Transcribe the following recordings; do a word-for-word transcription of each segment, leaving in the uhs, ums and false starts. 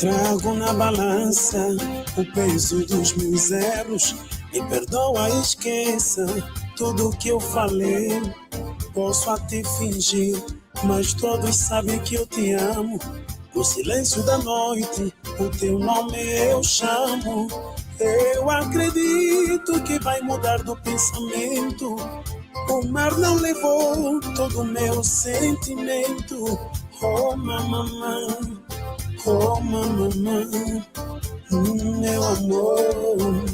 Trago na balança o peso dos meus erros. Me perdoa, esqueça tudo que eu falei. Posso até fingir, mas todos sabem que eu te amo. No silêncio da noite, o teu nome eu chamo. Eu acredito que vai mudar do pensamento. O mar não levou todo o meu sentimento. Oh, mamamã, oh, mamamã, meu amor.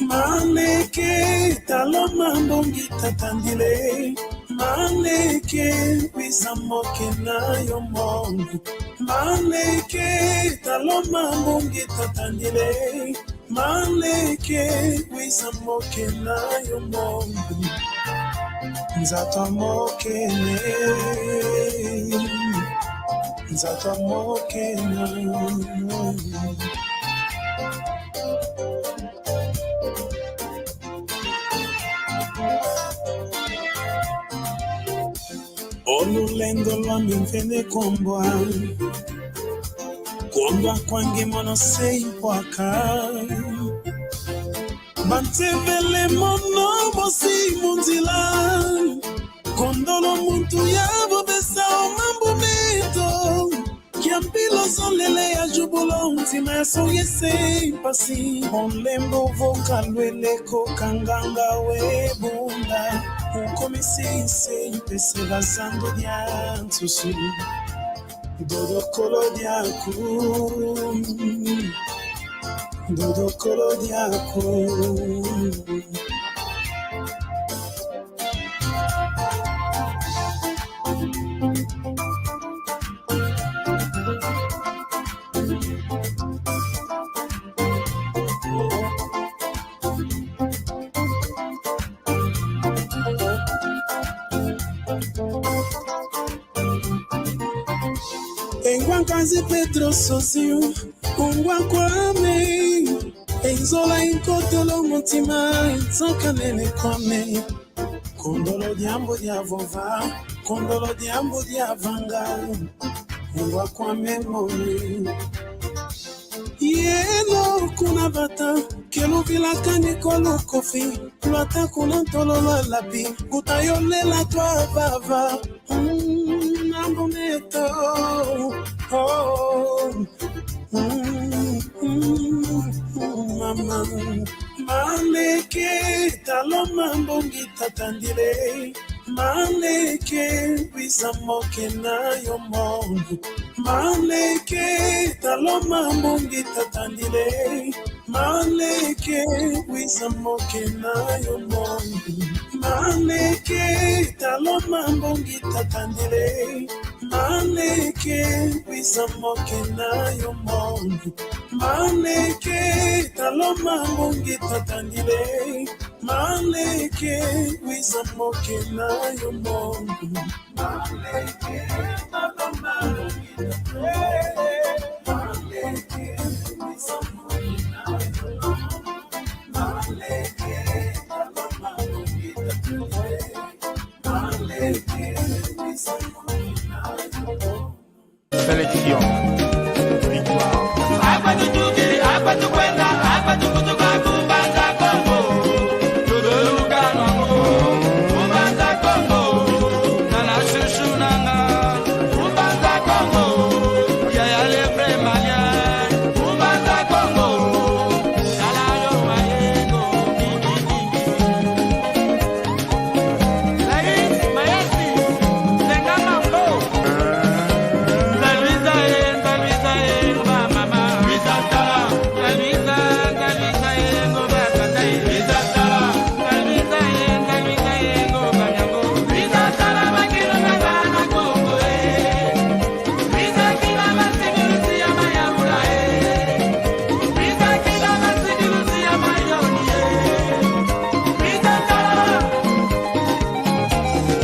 Maneke, talo mambo ngita tandile. Maneke, wiza moke na yo mono. Maneke, talo mambo ngita tandile. Maneke, wiza moke na yo mono. Nza twa mokene. Nza twa mokene. O lulendo lwame mfene kombwa. Kombwa kwange mono se ipwaka. Bantevele mono mosi mu nzila. Kondolo muntu yavo besa o mambu meto. Kiampila ozolele ya jubula o ntima ya songese mpasi. O nlembo vo kalwele ko kanganga we bunda. Ukomisi nse mpese bazando dia nsusu. Dodokolo diaku. Dodokolo diaku. Engwa nkazi Petro Sosio, ungwa kwame. Enzola enkotolo mutima, nsakanene kwame. Kondolo diambu dia vova, kondolo diambu dia vanga. Ungwa kwame moni. Yeno kuna vata, ke luvilakani ko lukufi, lwata kuna ntolo lwa lapi, kuta yolela twa vava. Mm, mambu meto, oh, mm, mm, mm, mama. Maneke, talo mambu ngita tandile. Maneke, wiza moke na yo mono. Maneke, talo mambu ngita tandile. Maneke, wiza moke na yo mono. Maneke, talo mambu ngita tandile. Maneke, wiza moke na yo mono. Maneke, talo mambu ngita tandile. Maneke, wiza moke na yo mono. Maneke, talo mambu ngita tandile. Maneke, wiza moke na yo mono. Sélection. Victoire.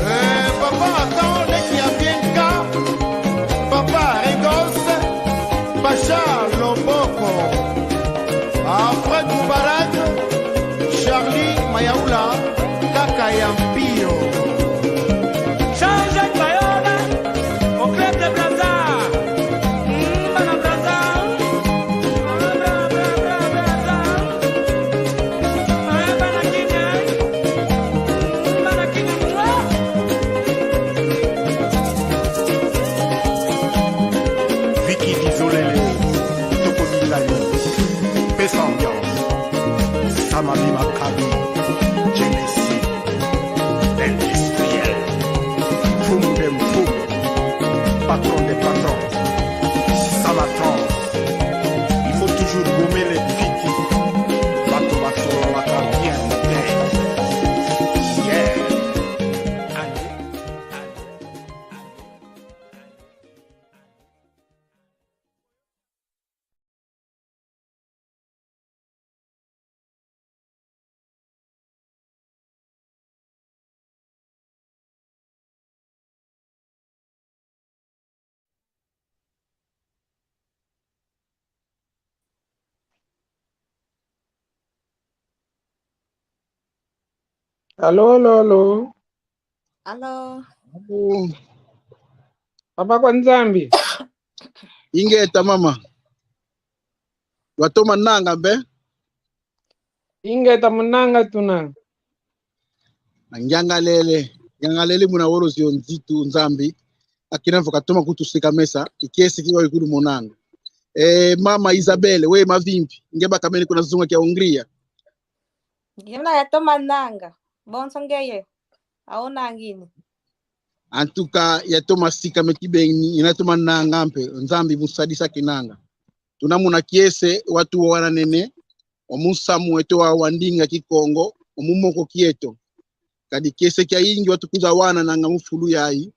Eh, papa, quand on est qui a bien cas, papa Regos, Pacha Loboko, Alfred Moubarak, Charlie Mayaula, Kaka ya Mpio. Change Payola, au club de Brazza. Mm, Alo, alo, alo. Alo. Alo. Papa kwa Nzambi. Ingeta mama. Watoma nanga mpe? Ingeta mu nanga tuna. Ngiangalele, ngiangalele muna wolo zio nzitu Nzambi. Akina vo katoma kutusika mesa, i kiese kiwa ikulu monanga. Eh, mama Isabelle, we mavimpi, nge bakamene kuna zunga kia Hungria. Ngiona yatoma nanga, bonso ngeye, aona ngini. Antuka yatoma sika me kibeni, inatoma nanga mpe, Nzambi musadisa kinanga. Tuna muna kiese watu wana nene, omu nsamu weto wa, wa ndinga Kikongo, omu moko kieto. Kadi kiese kiayingi watu kwiza wana nanga mu fulu yayi,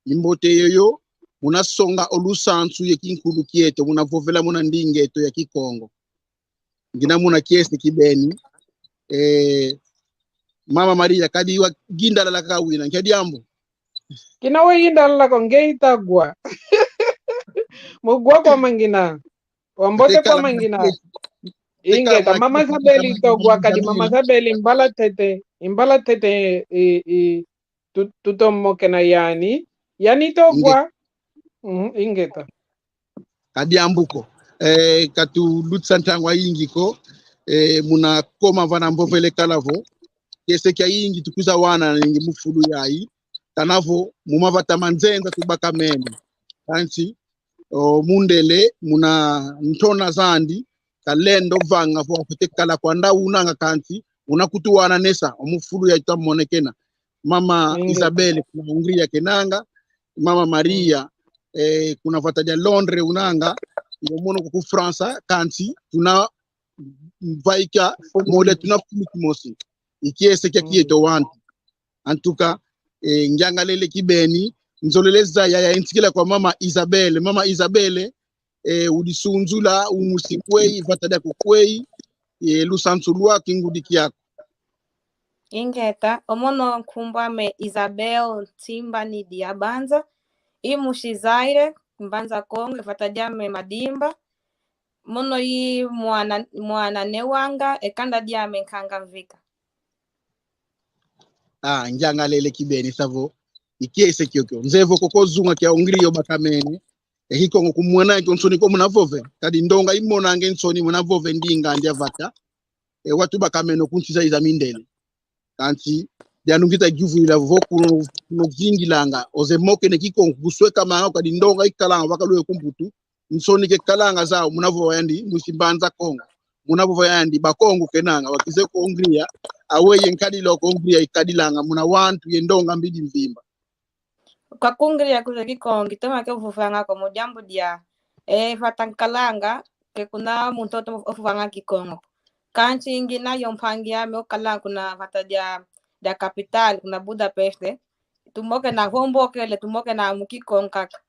i mbote yoyo, muna songa o lusansu ye kinkulu kieto, muna vovela muna ndinga eto ya Kikongo. Ngina muna kiese kibeni. Eh, Mama Maria, kadi wa gindalala kawina, nkia diambu? Kina we gindalala ko nge itagwa. Mugwa kwa mangina. Wambote kwa mangina. Ingeta, Mama Isabelle itogwa, kadi Mama Isabelle imbala tete, imbala tete, i, i, tu-, tutomokena yani. Yani itogwa. Mhm, ingeta. Ka diambu ko. Eh, katulutisa ntangwa yingi ko. Eh, muna koma vana mvovele kala vo. Kiese kiayingi tukwiza wana nenge mu fulu yayi. Kana vo, mu mavata ma nzenza tubakamene. Kansi, o, mundele, muna ntona zandi, kalendo vanga vo afwete kala kwanda unanga kansi, una kutuwana nesa, omu fulu yayi twamonekena. Mama Isabelle, kuna Hungria kenanga, Mama Maria, eh, kuna vata dia Londres unanga, yo mono ku França, kansi, tuna vaika, mole tuna fulu kimosi. I kiese kia kieto wantu. Antuka, eh, ngiangalele kibeni, nzolele zaya ya intikila kwa Mama Isabelle. Mama Isabelle, eh, udisunzula, umusi kweyi, vata diaku kweyi, eh, lusansu lwaku, kingudi kiaku. Ingeta, o mono nkumbu ame Isabelle Ntimba ni Diabanza, i musi Zaire, Mbanza Kongo, vata diame Madimba, mono i mwana, mwana ne wanga, e kanda diame Nkanga Mvika. Ah, ngiangalele kibeni savo. I kiese kiokio. Nzevo koko zunga kia Hungria yo bakamene. E Kikongo kumona kio nsoni ko muna vove. Kadi ndonga imonange nsoni muna vove ndinga ndia vata. E watu bakamene kuntiza iza mindele. Kansi, dianu ngita yuvwila vo kuno, kuno zingilanga. Oze mokene Kikongo kusweka manga kadi ndonga ikalanga wakaluwe kumputu. Nsoni ke kalanga zau, muna vova yandi, musi Mbanza Kongo. Muna vova yandi, Bakongo kenanga, wakize ko Hungria, awe ye nkadila ko Hungria ikadilanga, muna wantu ye ndonga mbidi mvimba. Kwa ku Hungria kuze Kikongo, toma ke uvovanga ko mu diambu dia, eh, vata nkalanga, ke kuna muntu otoma uvovanga Kikongo. Kansi ngina yo mpangi ame okalanga kuna vata dia, dia capital, kuna Budapest, tumokena vo mbokele, tumokena mu Kikongo kaka.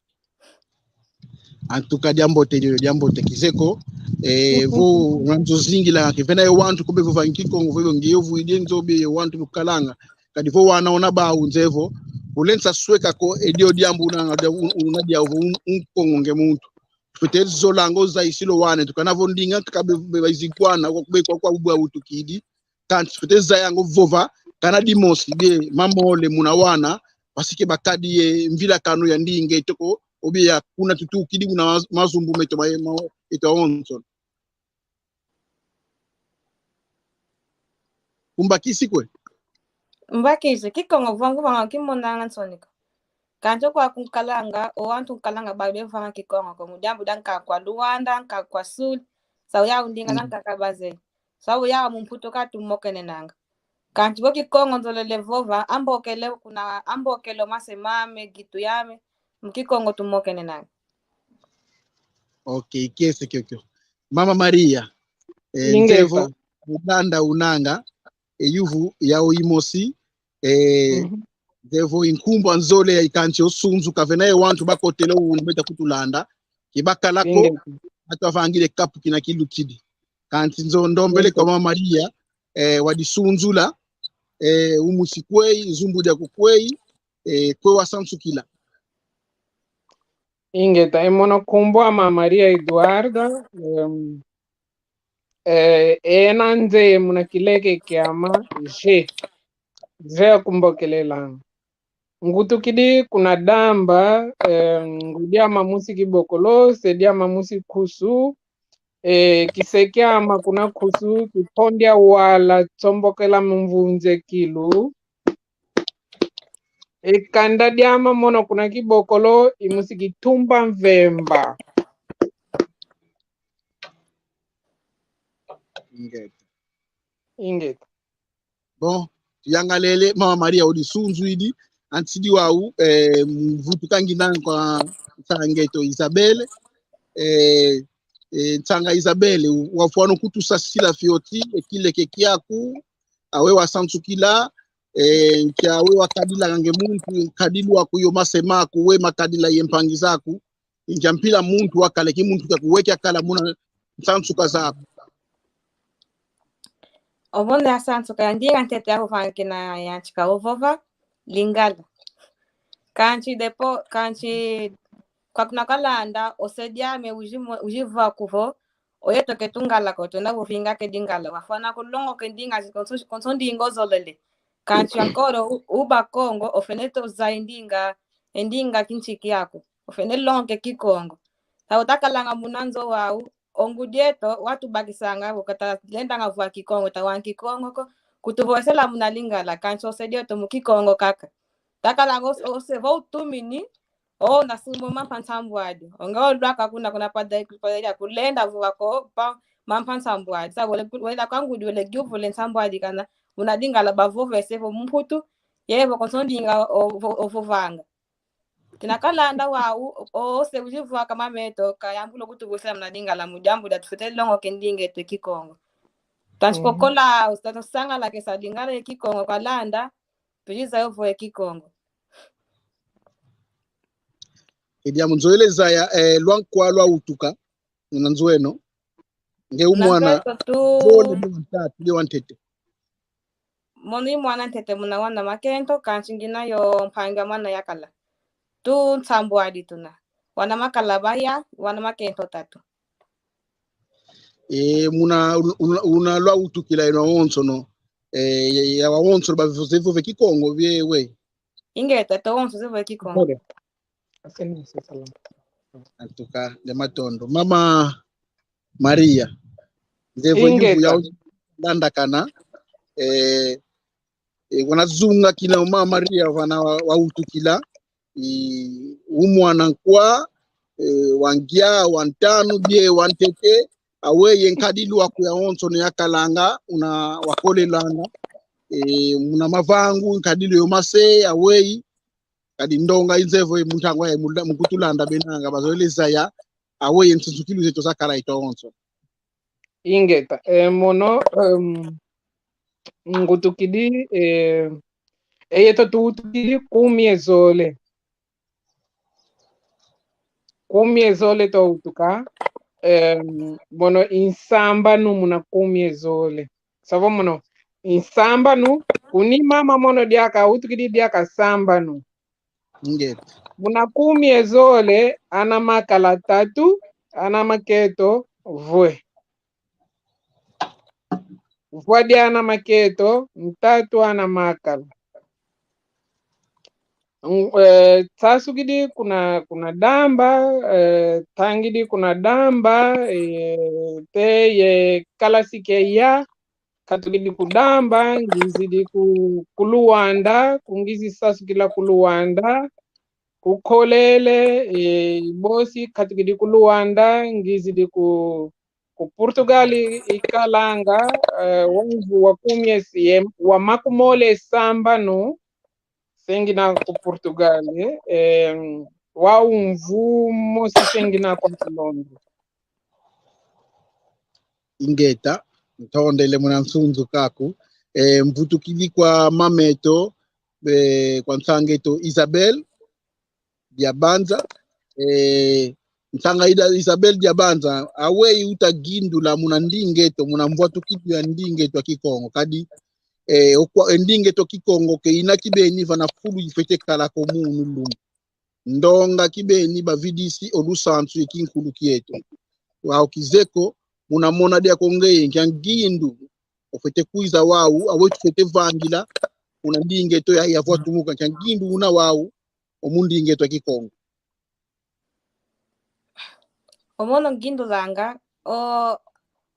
Antuka diambote diodio, diambote kizeko. Eh, vo wanzo zingila, kivena ye wantu ko bevovanga Kikongo, vo ngiyo vuidi nzo be ye wantu lukalanga. Kadi vo wana ona bau nzevo. Ulensa sweka ko, e dio diambu unanga, dia un-, una dia vo un-, un Kongo nge muntu. Fwete zola ngo zaisilo wane, tukana vo ndinga kaka be, be, baizikwana, kwa kube kwa, kwa ubwa utukidi. Kansi fwete zaya ngo vova, kana dimosi bie mamole muna wana, parce que bakadi ye mvilakano ya ndinga eto ko, obie ya kuna tutukidi muna maz-, mazumbu meto ma, ma, eto awonso. Umbakisi kwe? Mbakisi, Kikongo vwangu vanga kimonanga nsoni ko. Kansi kwa kunkalanga, o wantu nkalanga ba bevanga Kikongo ko, mu diambu dia nkaka kwa Luanda, nkaka kwa Sud, sa uya undinga na nkaka baze. Sa uya mu Mputu ka tumokenenanga. Kansi vo Kikongo nzolele vova, ambokele kuna, ambokele o mase mame, gitu yame, mu Kikongo tumokenenanga. Ok, kiese kiokio. Mama Maria, eh, nzevo, ulanda unanga, e yuvu yau imosi, eh, nzevo inkumbu anzole ya ikansi o sunzu kavena ye wantu bakotele unu beta kutulanda, kibakala ko, atu avangile kapu kina kilukidi. Kansi nzo ndombele kwa Mama Maria, eh, wadisunzula, eh, umusi kweyi, zumbu diaku kweyi, eh, kwe wasansukila. Ingeta, e mono nkumbu ame Maria Eduarda, em, eh, ena nze muna kileke kiame G. Nzeye kumbokelela. Ngutukidi kuna Damba, eh, ngudi ama musi Kibokolo, se diama musi Nkusu, eh, kise kiama kuna Nkusu, kipondi awala, tsombokela mvunze kilu. E kanda diama mono kuna Kibokolo, i musi Kitumba Mvemba. Ingeta. Ingeta. Bon, tuyangalele, Mama Maria, udi sunzwidi, anti di wau, eh, mvutu kangi nanga kwa nsanga eto Isabelle, eh, eh, nsanga Isabelle, wafwana kutusasila fioti, e kileke kiaku, aweyi wasansukila, eh, nkia aweyi wakadilanga nge muntu, nkadilu aku yo mase maku, we makadila ye mpangi zaku, nkia mpila muntu wakala, ki muntu kiaku we kiakala muna nsansuka zaku. Omono ya nsansuka ya ndinga ntete ya uvangina ya ntika ovova, Lingala. Kansi depois, kansi kwa kuna kalanda, ose diame uji mo-, uji vwa kuvo, oyeto ke tungala ko, tuna buvinga ke dingala. Wafwana kulongoka e ndinga, konso, konso ndinga ozolele. Kansi encore, u-, uba Kongo, ofwete zaya e ndinga, e ndinga kinsi kiaku. Ofwete longoka e Kikongo. Sa utakalanga muna nzo wau, o ngudi eto, watubakisanga, vo katalendanga vwa Kikongo, tawanga Kikongo ko, kutuvovesela muna Lingala, kansi ose dieto mu Kikongo kaka. Takalanga ose, ose vo utumini, o, nasumo mampa nsambwadi. Onge olwaka kuna, kuna pada, pada ya kulenda vwa ko, pa, mampa nsambwadi. Sa wele, wele kwa ngudi, wele giu vole nsambwadi kana, muna Lingala bavovese vo mumputu, ye vo konso ndinga o, vo, ovovanga. Kina kalanda wau, o, ose uji vwa kama meto, kayambula kutuvovesela muna Lingala mu diambu dia tufwete longoka e ndinga eto Kikongo. Tansi kokola, usta sangala ke sa Lingala ye Kikongo kalanda, tujiza yovo ye Kikongo. Edia munzolele zaya, eh, lwankwa lwawutuka, una nzo eno. Nge u mwana, nge wa ntatu, nge wa ntete. Mono i mwana ntete muna wana makento, kansi ngina yo mpangi wa mwana yakala. Tu nsambwadi tuna. Wana makala baya, wana makento tatu. E, muna, una, una lwawutukila eno awonsono. E, ya, ya awonsono bavova e Kikongo, bie we. Ingeta, towonso zevwa e Kikongo. Pole. Asante, salama. En tout cas, nde matondo. Mama Maria, nzeye vo ngiuvu ya landakana, eh, eh, wana zunga kina Mama Maria wana wa, wawutukila, i, u mwana nkwa, eh, wa ngia, wa ntanu, bie wa ntete, aweyi e nkadilu aku yawonsono yakalanga, una wakolelanga, eh, muna mavangu, nkadilu yo mase, aweyi, kadi ndonga i nzeye vo mu ntangwa ya mula-, mu kutulanda benanga, bazolele zaya, aweyi e nsunsukilu zeto zakala eto awonso. Ingeta, eh, mono, em, ngutukidi, eh, e yeto tuwutukidi kumi ye zole. Kumi ye zole twawutuka, em, mono i nsambanu muna kumi ye zole. Savo mono, i nsambanu, kuni mama mono diaka, awutukidi diaka sambanu. Ingeta. Muna kumi ye zole, ana makala tatu, ana makento vwe. Vwa diana makento, ntatu ana makala. Ng-, eh, nsasukidi kuna, kuna Damba, eh, tangidi kuna Damba, eh, te ye kalasi ke ya, katukidi ku Damba, ngizidi ku, ku Luanda, kungizi sasukila ku Luanda, kukolele, eh, bosi katukidi ku Luanda, ngizidi ku, ku Portugal i-, ikalanga, eh, wau mvu wa kumi ye, wa makumole sambanu, se ngina ku Portugal, eh, wau mvu mosi se ngina kwa Londres. Ingeta, ntondele muna nsunzu kaku, eh, mvutukidi kwa mameto, eh, kwa nsangeto Isabel, Diabanza, eh, nsanga ida Isabel Diabanza, aweyi utagindula muna ndingeto, muna mvwatukilu ya ndingeto ya Kikongo, kadi, eh, okwa, eh, ndingeto Kikongo ke ina kibeni vana fulu ifwete kala ko munu lumbu. Ndonga kibeni bavidisi o lusansu ye kinkulu kieto. Wau kizeye ko, muna mona diaku ngeye nkia ngindu, ofwete kwiza wau, aweyi tufwete vangila, kuna ndinga eto ya, ya vwa tumuka, nkia ngindu una wau, o mu ndinga eto ya Kikongo. O mono ngindulanga, o,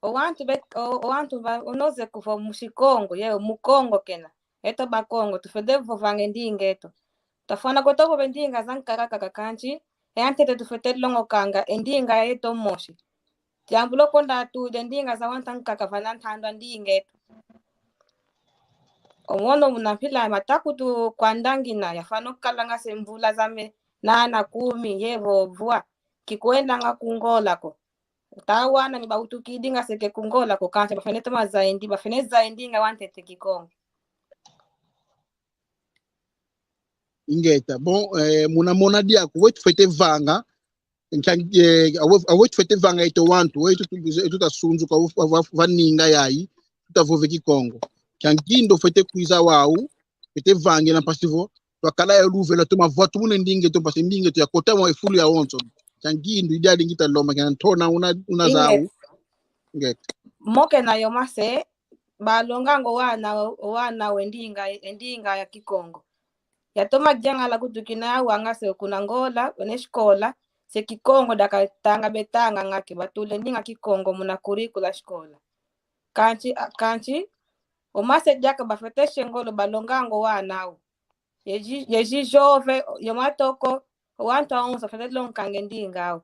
o wantu bet-, o, o wantu ba, o noze kuvova musi Kongo, ye o Mukongo kena. Eto Bakongo, tufwete vovanga e ndinga eto. Tafwana kweto vova e ndinga zankaka kaka kansi, e antete tufwete longokanga e ndinga eto mosi. Diambu lo konda tu de ndinga za wantu ankaka vana ntandwa ndinga eto. O mono muna mpila mataku tu kwandangina, yafwana kalanga se mvula zame nana, kumi, ye vovwa. Kikwendanga ku Ngola ko. Tawana ni bautukidi nga se ke ku Ngola ko, kansi bafwene toma zaya ndi-, bafwene zaya ndinga wantete Kikongo. Ingeta. Bon, eh, muna mona diaku, wetu fwete vanga, nkia, eh, awe-, awetu fwete vanga eto wantu, wetu tu-, tu-, tutasunzuka, wa, wa, wa, wa ninga yayi, tutavova Kikongo. Nkia ngindu fwete kwiza wau, fwete vangila mpasi vo twakala ya luvela, toma vwa tumuna ndinga eto, mpasi ndinga eto yakota mwa e fulu yawonso. Nkia ngindu, i diadi ngita lomba, nkia ntona una, una zau. Ingeta. Ingeta. Moke na yo mase, balonganga o wana, o wana we ndinga, e ndinga ya Kikongo. Yatoma diangala kutukina yau nga se kuna Ngola, wena escola, se Kikongo diaka tanga betanga nga ke, batula e ndinga Kikongo muna currículo escola. Kansi, a, kansi, o mase diaka bafwete se ngolo balonganga o wana au. Ye zi-, ye zi jovem, ye matoko, o wantu awonso fwete longanga e ndinga au.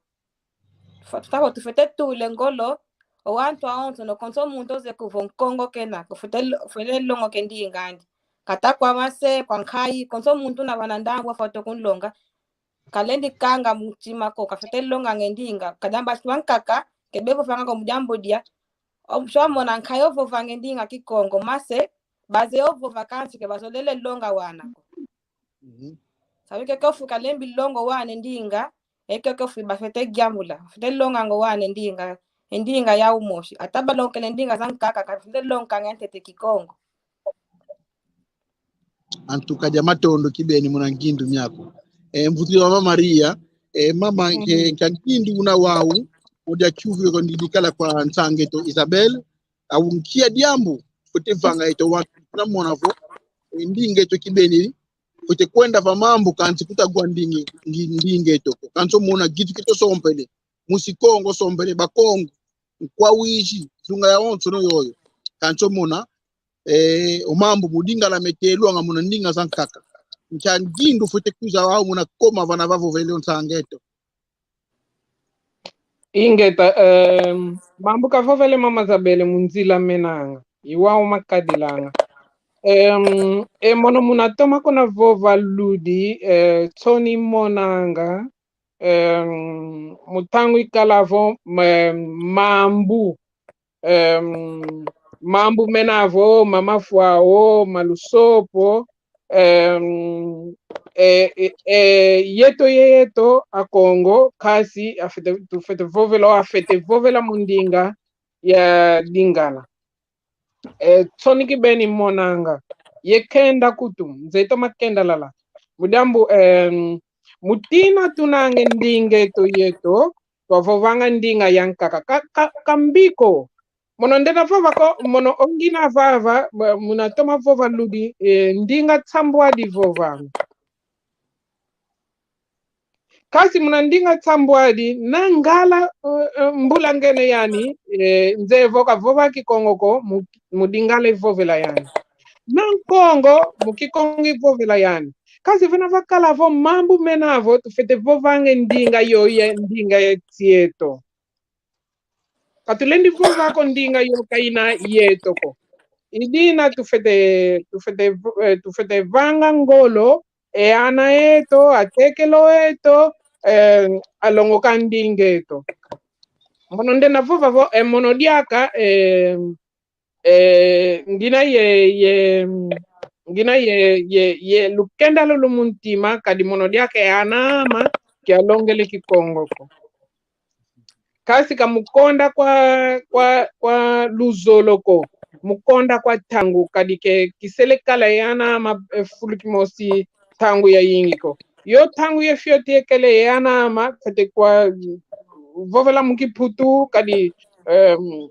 Fa-, tutavo tufwete tula e ngolo, o wantu awonso no konso muntu oze kuvova Nkongo kena, kufwete lo-, fwete longoka e ndinga andi. Kata kwa mase, kwa nkayi, konso muntu una vana ndambu afwete kunlonga. Kalendi kanga muntima ko, kafwete longanga e ndinga. Ka diambu ati wankaka, ke bevovanga ko mu diambu dia. O, si wamona nkayi ovovanga e ndinga Kikongo, mase, bazeye ovova kansi ke bazolele longa wana ko. Mhm. Sabe ke ke fu kalembi longa o wana e ndinga, e ke ke fu bafwete diambula, fwete longanga o wana e ndinga, e ndinga yau mosi. Ata balongele ndinga zankaka, kafwete longanga ntete Kikongo. Antuka dia matondo kibeni muna ngindu miaku. E, mvutu ya Mama Maria, e, mama, mhm, e, nkia ngindu una wau, o dia kiuvu ko ndidi kala kwa nsanga eto Isabel, au nkia diambu, fwete vanga eto wantu, na mona vo, e, ndinga eto kibeni, fwete kwenda va mambu, kansi kutagwa ndingi-, ngi-, ndinga eto ko. Kansi o mona gitu kito sompele, musi Kongo sompele, Bakongo, nkwa wizi, nzunga yawonso no yoyo. Kansi o mona, eh, o mambu mu Lingala metelwanga muna ndinga zankaka. Nkia ngindu fwete kwiza wau muna koma vana vavovele o nsanga eto. Ingeta, em, mambu kavovele Mama Zabele mu nzila menanga. I wau makadilanga. Em, e mono muna toma kuna vova ludi, eh, nsoni monanga, em, mu ntangu ikala vo, em, mambu, em, mambu mena vo ma mafwa o ma lusopo, em, e, e, e, yeto ye yeto Akongo, kansi afwete, tufwete vovela, afwete vovela mu ndinga ya Lingala. E, nsoni kibeni monanga. Ye kenda kutu, nze toma kenda lala. Mu diambu, em, mu tina tunanga e ndinga eto yeto, twavovanga ndinga yankaka. Ka, ka, ka mbi ko. Mono ndena vava ko, mono o ngina vava, ba, muna toma vova ludi, e, ndinga nsambwadi vovanga. Kansi muna ndinga nsambwadi, na Ngala, eh, eh, mbula ngene yani, eh, nze vo kavova Kikongo ko, mu, mu Lingala ivovela yani. Na Nkongo, mu Kikongo ivovela yani. Kansi vana vakala vo mambu mena vo, tufwete vovanga e ndinga yoyo, ndinga ye nsi eto. Ka tulendi vova ko ndinga yo ka ina yeto ko. I dina tufwete, tufwete, eh, tufwete vanga ngolo, e ana eto, atekelo eto, eh, alongoka ndinga eto. Mono ndena vova vo, eh, mono diaka, eh, eh, ngina ye, ye, ngina ye, ye, ye lukenda lulu mu ntima, kadi mono diaka e ana ama, ke alongele Kikongo ko. Kansi ka mu konda kwa, kwa, kwa luzolo ko, mu konda kwa ntangu, kadi ke kisele kala e ana ama, eh, fulu kimosi ntangu yayingi ko. Yo ntangu ye fioti ye kele e ana ama, fwete kwa vovela mu Kiputu, kadi, em,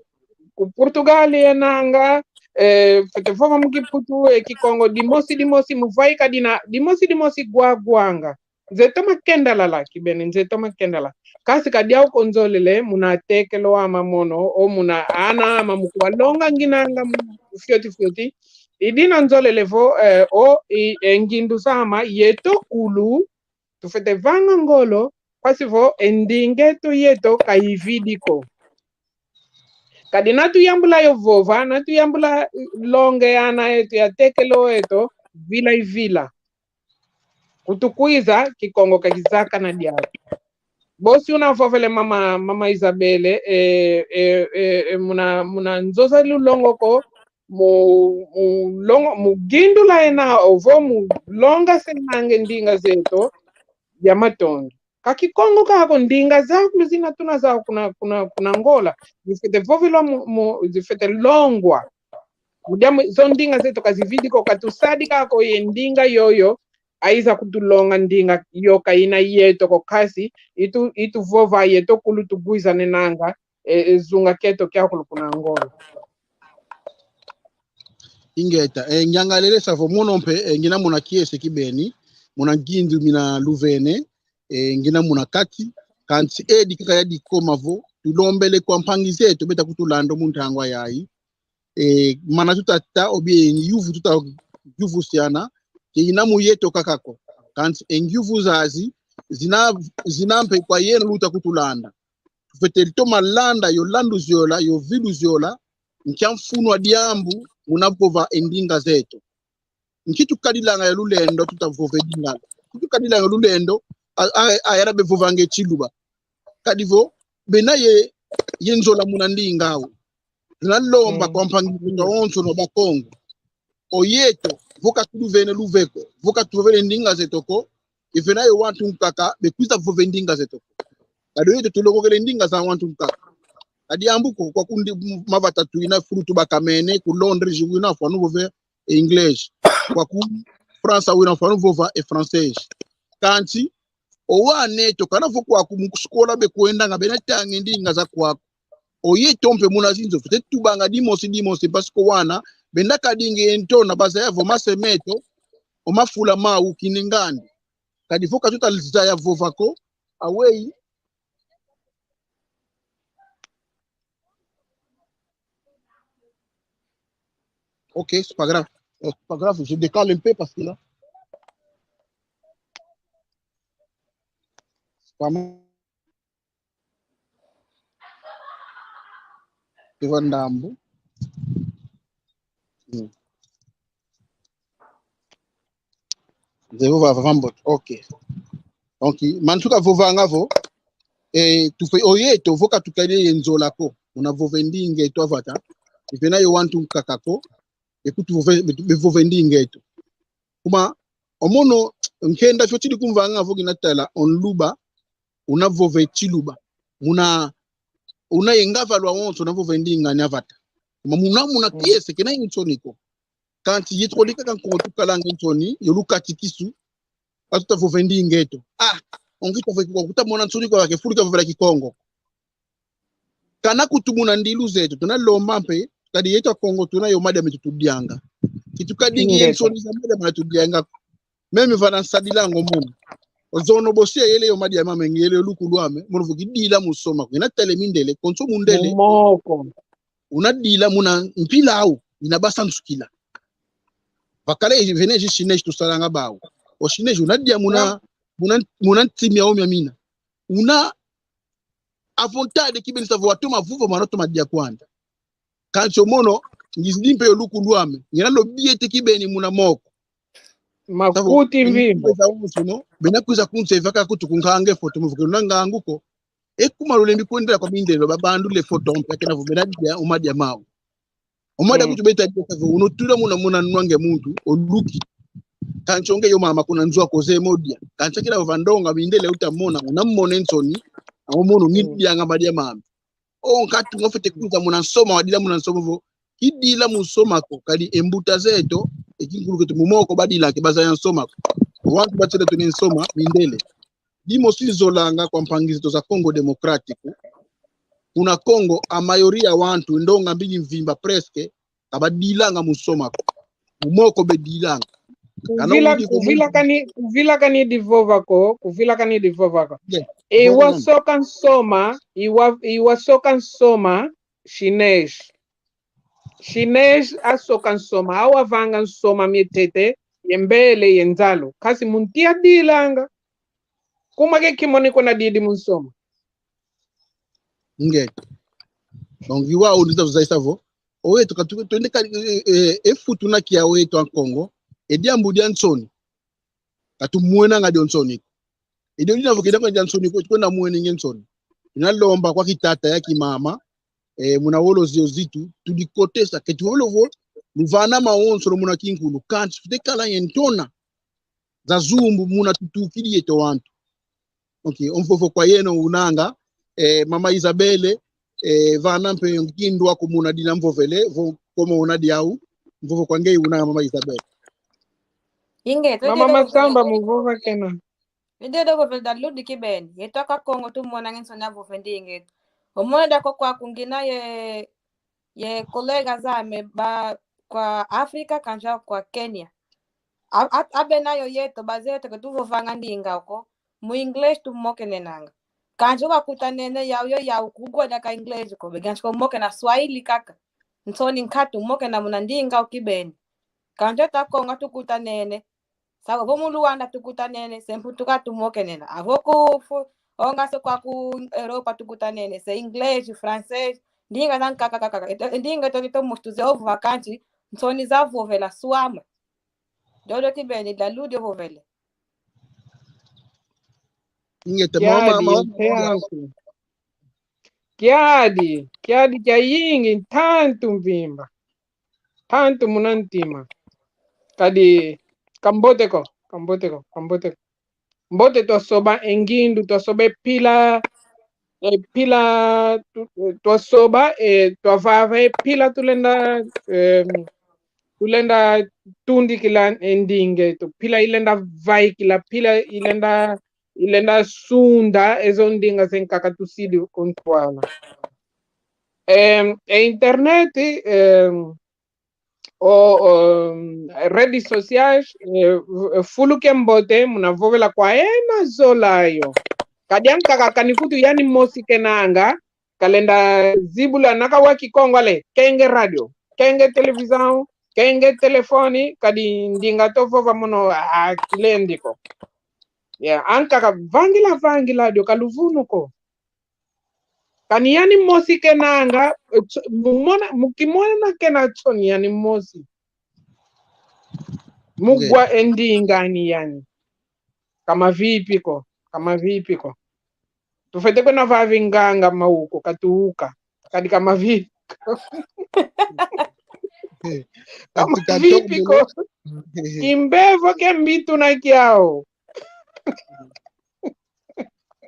ku Portugal yenanga, eh, fwete vova mu Kiputu, eh, Kikongo, dimosi, dimosi, muvai kadina, dimosi, dimosi, gwagwanga. Nze toma kendalala, kibeni, nze toma kendalala. Kansi kadi au ko nzolele, muna atekelo ama mono, o muna ana ama mu kubalonga nginanga mu fioti fioti. I dina nzolele vo, eh, o, i, e ngindu zama, yeto kulu, tufwete vanga ngolo, mpasi vo e ndinga eto yeto ka ividi ko. Kadi na tuyambula yo vova, na tuyambula longa e ana eto, e atekelo eto, vila i vila. Kutu kwiza, Kikongo ka kizakana diaka. Bosi una vovele mama, mama Isabelle, eh, eh, eh, eh, muna, muna nzo za lulongo ko, mu, mu longo, mu gindula ena, ovo mu longa senange ndinga zeto, ya matondo. Ka Kikongo kako, ndinga zakulu zina tuna zau kuna, kuna, kuna Angola, zifwete vovelwa mu, mu, zifwete longwa. Mu diambu zo ndinga zeto ka zividi ko, ka tusadi kako ye ndinga yoyo, aiza kutulonga ndinga yo ka ina yeto ko, kansi itu, itu vova yeto kulu tugwizanenanga, e, e zunga keto kiakulu kuna Angola. Ingeta, e, ngiangalele sa vo mono mpe, e, ngina muna kiese kibeni, muna ngindu mina luvene, e, ngina muna kati, kansi edi kaka yadi koma vo, tulombele kwa mpangi zeto beta kutulanda mu ntangwa yayi, e, mana tutata, ou bien e ngyuvu tuta yuvusiana, ke ina mu yeto kaka ko. Kansi e ngyuvu zazi, zina, zina mpe kwa yeno luta kutulanda. Tufwete toma landa yo landu ziola, yo vilu ziola, nkia mfunu a diambu muna vova e ndinga zeto. Nki tukadilanga yo lulendo, tuta vova e Lingala. Nki tukadilanga yo lulendo, a, a, a, yala bevovanga e Tshiluba. Kadi vo, bena ye, ye nzola muna ndinga au. Tuna lomba kwa mpangi zeto onso no Bakongo. O yeto, vo ka tuluvene luve ko, vo ka tuvovele ndinga zeto ko, ivena yo wantu nkaka, bekwiza vova e ndinga zeto ko. Kadi o yeto tulongokele ndinga za wantu nkaka. Kadi ambu ko, kwaku ndi mavata twina fulu tubakamene, ku Londres wina fwana vova e English. Kwaku França wina fwana vova e Francês. Kansi, o wana eto, kana vo kwaku mu sikola bekwendanga, bena tanga e ndinga za kwaku. O yeto mpe muna zinzo, fwete tubanga dimosi dimosi, mpasi ko wana, benda kadinga e ntona, bazaya vo mase meto, o mafula mau kine ngandi. Kadi vo ka tuta zaya vova ko, aweyi. Ok, c'est pas grave. Euh, c'est pas grave, je décale un peu parce que là, c'est pas mal. Eva ndambu. Mm. Nze vova vava mbote. Ok. Donc, mansuka vovanga vo, eh, tufe o yeto vo ka tukadi ye nzola ko. Muna vova e ndinga eto a vata. Ivena yo wantu nkaka ko. Ekutu vova, be, bevova e ndinga eto. Kuma, o mono, nkenda fioti di kumvanga vo kina tala, o nluba, una vova e Tshiluba. Muna, una ye ngava lwa wonso, una vova e ndinga ani a vata. Kuma muna, muna kiese, kena ye nsoni ko. Kansi yeto kole kaka Nkongo tukalanga nsoni, yo lukatikisu, ka tuta vova e ndinga eto. Ah, o ngi tavova Kikongo, kuta mona nsoni kwa ke fulu kavovela Kikongo. Kana kutu muna ndilu zeto, tuna lomba mpe, kadi yeto Akongo tuna yo madia meto tudianga. Kitukadi ngi ye nsoni za madia mana tudianga. Meme vana nsadilanga o mono. Ozono bosi yayele yo madia mame, ngele yo luku lwame, mono vo kidila mu nsoma ko. Ina tele mindele, konso mundele. Mu moko. Una dila muna mpila au, ina basa nsukila. Vakala e vene zi Chinese tusalanga bau. O Chinese una dia muna, muna, muna ntimi au mia mina. Una a vontade kibeni sa vo watoma vova mana toma dia kwanda. Kansi o mono, ngizidi mpe yo luku lwame. Ngina lo biete kibeni muna moko. Makuti mvimba. Bena kwiza kunse vaka kutu kunkanga e foto mu vukelu na ngangu ko. E kuma lulembi kwendela kwa mindele, babandula e foto mpe, kena vo bena dia, o madia mau. O madia kutu beta dia sa vo, uno tula muna, muna nwa nge muntu, o luki. Kansi o nge yo mama kuna nzo aku ozeye mo dia. Kansi kina vo va ndonga mindele uta mona, una mona e nsoni, o mono ngi dianga madia mame. O nkatu nga fwete kwiza muna nsoma, wadila muna nsoma vo, kidila mu nsoma ko, kadi e mbuta zeto, e kinkulu keto mu moko badila ke bazaya nsoma ko. Wantu batela tuna e nsoma, mindele. Dimosi nzolanga kwa mpangi zeto za Congo Democrático. Kuna Congo, a maioria wantu, ndonga mbingi mvimba presque, Ka badilanga mu nsoma ko. Mu moko bedilanga. Kana kuvila, udi ko mu- kuvila kani, kuvila kani divova ko, kuvila kani divova ko. Nge, iwa vova nani? Soka nsoma, iwa, iwa soka nsoma, chinês. Chinês asoka nsoma, awavanga nsoma mietete, ye mbele, ye nzalu. Kasi muntu yadilanga. Kuma ke kimoni kuna didi mu nsoma. Nge. Donc, iwa undi tuzayisa vo. Oweto katu, twende ka, e, e, e fu tuna kia weto a Kongo. E diambu dia nsoni. Ka tumwenanga dio nsoni ko. Edio dina vo kena kwenda nsoni ko, tukwenda mwenenge nsoni. Tunalomba kwa kitata ya kimama, eh, muna wolo zio zitu, tudikotesa, ke tuwolo vo, luvana mawonso lo muna kinkulu, kansi, tutekala ye ntona za zumbu muna tutukidi yeto wantu. Ok, o mvovo kwa yeno unanga, eh, mama Isabelle, eh, vana mpe ngindu aku muna dina mvovele, vo komo una diau, mvovo kwa ngeye unanga mama Isabelle. Inge, mama Masamba, muvova kena. Ndiodio vovele da Ludi kibeni. Yeto aka Kongo tumonanga nsoni a vova ndinga eto. Omona diako kwaku ngina ye, ye kolega zame ba kwa Afrika kansi kwa Kenya. A, a, abena yo yeto, bazeto ke tuvovanga ndinga ko. Mu inglês tumokenenanga. Kansi wakutanene yau yo yau kugwa diaka inglês ko. Be kansi ko mokena Swahili kaka. Nsoni nkatu mokena muna ndinga kibeni. Kansi ta Kongo tukutanene. Sa vo mu Luanda tukutanene, se mputu ka tumokenena. Avo ku fu-, onga se kwa ku Europa tukutanene, se inglês, francês, ndinga zankaka kaka. Eto, ndinga eto, eto mustu ze ovu vakansi, nsoni za vovela swama. Dodo kibeni da Ludi ovovele. Ingeta mama, kiadi, mama. Kiadi, kiadi kia ingi, ntantu mvimba. Ntantu muna ntima. Kadi, kambote ko, kambote ko, kambote ko. Mbote twasoba e ngindu, twasoba e pila, e pila, tu-, twasoba, e, twavava e pila tulenda, em, tulenda tundikila e ndinga eto. Pila ilenda vaikila, pila ilenda, ilenda sunda, ezo ndinga zankaka tusidi kuntwala. Em, e internet, em, o, o, redes sociais, eh, v-, fulu kiambote, muna vovela kwa ena zola yo. Kadi ankaka kani kutu yani mosi kenanga, kalenda zibula naka wa Kikongo ale, kenge radio, kenge televisão, kenge telefone, kadi ndinga tuvova mono, a, kilendi ko. Ya, ankaka vangila, vangila dio ka luvunu ko. Kani yani mosi kenanga, eh, tso-, mumona, mukimona kena tsoni yani mosi. Mugwa e ndinga ani yani. Kama vipi ko, kama vipi ko. Tufwete kwenda vavi nganga mauku, katuuka. Kadi kama vipi ko. Kama vipi ko. Kimbevo kia mbitu na kiao.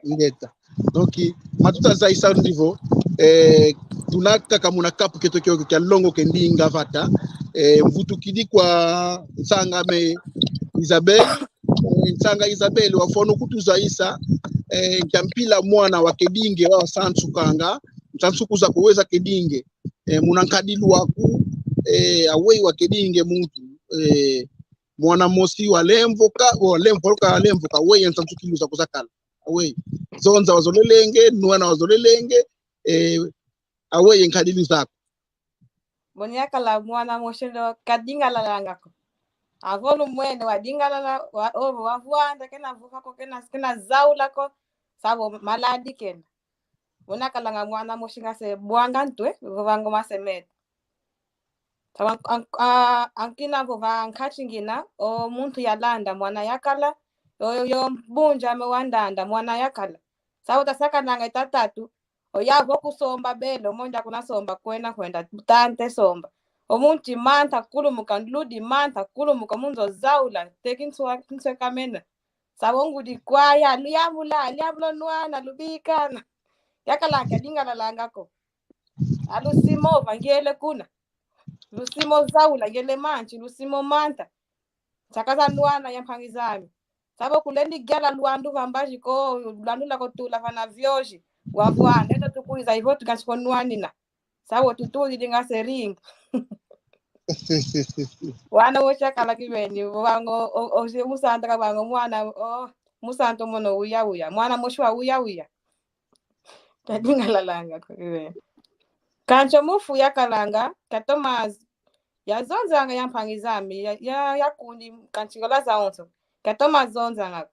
Ingeta. Donc, matuta zayisa ndivo, eh, tuna kaka muna kapu kieto kiokio kia longoka e ndinga vata, eh, mvutukidi kwa nsanga ame Isabelle, eh, nsanga Isabelle, wafwana kutuzayisa, eh, kia mpila mwana wa kedinge wa wasansukanga, nsansuku za kuweza kedinge, eh, muna nkadilu aku, eh, aweyi wa kedinge muntu, eh, mwana mosi walemvoka, walemvoka, walemvoka, aweyi nsansukilu zaku zakala. Aweyi. Zonza wazolelenge, nwana wazolelenge, eh, aweyi nkadilu zaku. Moni yakala mwana mosi ndo kadingalalanga ko. Avo lumwene wadingalala, wa, ovo wavwanda, kena vova ko, kena, kena zaula ko, savo maladi kena. Muna kalanga mwana mosi nga se bwanga ntwe, vovanga ma se meta. Tawa an-, a-, ankina vova nkati ngina, o muntu yalanda mwana yakala, o, yo mbunja ame wandanda mwana yakala. Savo tasakananga e tatatu, o yavo kusomba belo, monja kuna somba kwena kwenda, tante somba. O muntu manta kulumuka, nludi manta kulumuka, munzo zaula, teki nswa-, nswekamena. Savo ngudi kwaya, luyamula, luyamula nwana, lubikana. Yakala kadingalalanga ko. A lusimo vangele kuna. Lusimo zaula ngele manchi, lusimo manta. Sakaza nwana ya mpangi zami. Savo kulendi giala luandu va mbazi ko, luandu lwakotula vana viozi. Wavwana, eto tukwiza ivo tukansi ko nwanina. Savo tutudi dinga seringa. Wana wosi akala kibeni, wango, o, o, si musantu ka wango, mwana, o, musantu mono uya uya. Mwana mosi wa uya uya. Kadingalalanga ko kibeni. Kansi o mufu yakalanga, katoma z-, yazonzanga ya mpangi zame, ya, ya, ya kundi, kansi ngola zawonso. Katoma zonzanga ko.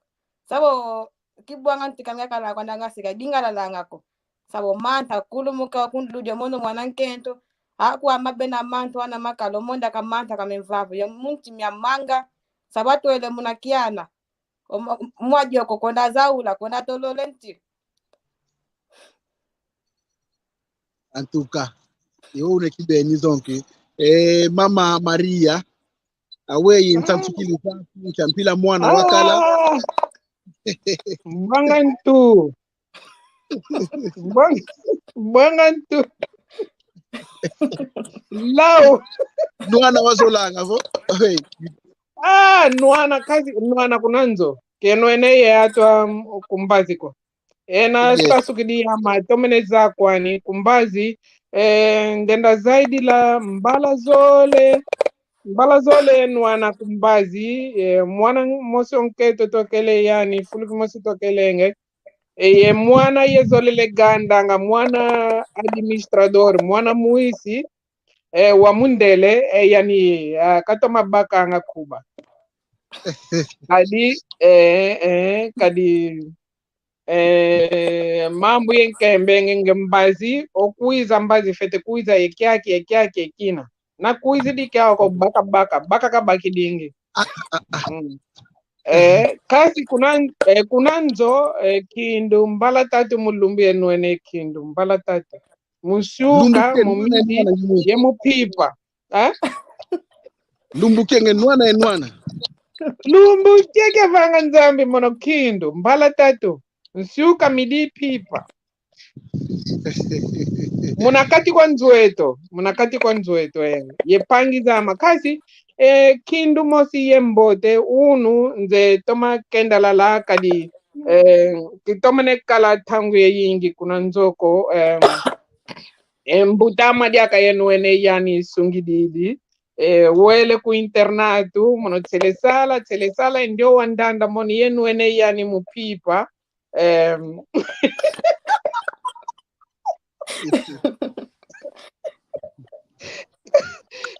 Savo, kibwanga ntika miakala kwandanga sika dingalalanga ko. Savo manta kulumuka kundulu dia mono mwana nkento. Aku ama bena mantu wana makalo monda ka manta ka memvavu. Ya munti mia manga. Savo atwele muna kiana. O mwa-, mwadio ko kwenda zaula, kwenda tolole nti. En tout cas, yo une kibeni zonki. Eh, Mama Maria, aweyi nsansu kili nsansu, nkia mpila mwana wakala. Ah! Mbanga ntu. Mbanga, mbanga ntu. Lau. Nwana wazolanga vo. Hey. Ah, nwana kazi, nwana kuna nzo. Kenwene ye atwa, mm, ku mbazi ko. Ena, yes, sasukidi ama tomene za kwani ku mbazi, eh, ndenda zaidila mbala zole, mbala zole nwana ku mbazi, eh, mwana mosi o nkento twakele yani, fulu kimosi twakelenge. Eh, ye mwana ye zolele gandanga, mwana administrador, mwana muisi, eh, wa mundele, eh, yani, ah, katoma bakanga kuba. Kadi, eh, eh, kadi, eh, mambu ye nkembe nge, nge mbazi, o kwiza mbazi fwete kwiza ye kiaki, ye kiaki, ye kina. Na kwizidi kiau ko baka, baka, baka kabakidingi. Mm. Eh, kasi kuna, eh, kuna nzo, eh, kindu mbala tatu mu lumbu ye nwene kindu mbala tatu. Mu nsuka, mu midi, ye mu mpimpa. Eh? Lumbu kienge nwana ye nwana. Lumbu kieke vanga Nzambi mono kindu mbala tatu. Nsuka, midi, mpimpa. Muna kati kwa nzo eto, muna kati kwa nzo eto, eh. Ye mpangi zame kasi, eh, kindu mosi ye mbote, unu nze toma kendalala kadi, eh, kitomene kala ntangu yayingi kuna nzo ko, eh, eh, mbuta ame diaka ye nwene yani sungididi, eh, wele ku internato, mono tsele sala, tsele sala, ndio wandanda mono ye nwene yani mu mpimpa, Em,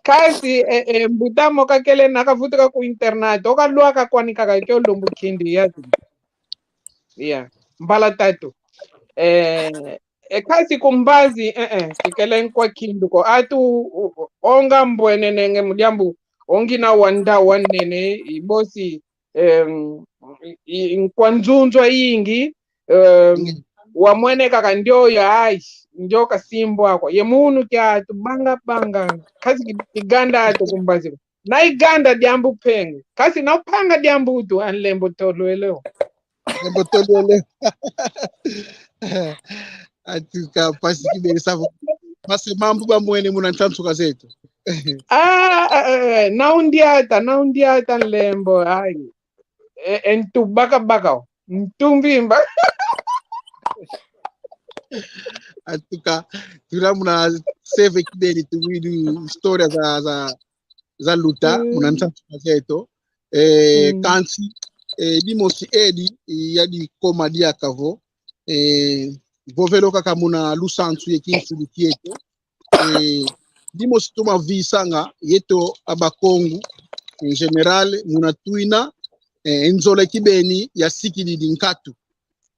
kasi, e, e, mbuta ame kakele na kavutuka ku internato, o kalwaka kwani kaka kio lumbu kindi ya. Ya, mbala tatu. E, e, kasi ku mbazi, e, e, kikele nkwa kindu ko. Atu, u, u, onga mbwenenenge mu diambu, o ngina wanda wanene, i bosi, em, i, i, nkwa nzunzu ayingi, em, wamwene kaka ndioyo, ai, ndioka simbwa ko. Ye munu kia tubanga banga, kasi ki, kiganda atu ku mbazi. Na iganda diambu penge. Kasi na upanga diambu utu, a nlembo tolwele o. Nlembo tolwele. Atuka pasi kibele savo. Pasi mambu bamwene muna ntansuka zeto. Ah, eh, eh, na undiata, na undiata nlembo, ai. E, e ntu baka baka o. Ntu mvimba. Atuka, tula muna seve kibeni tuwidi história za, za, za luta, mm, muna ntansuka zeto. E, mm, kansi, e, dimosi edi, i, yadi koma diaka vo, e, vovelo kaka muna lusansu ye kinsulu kieto. E, dimosi toma visanga, yeto a Bakongo, en général, muna twina, e, nzola kibeni yasikididi nkatu.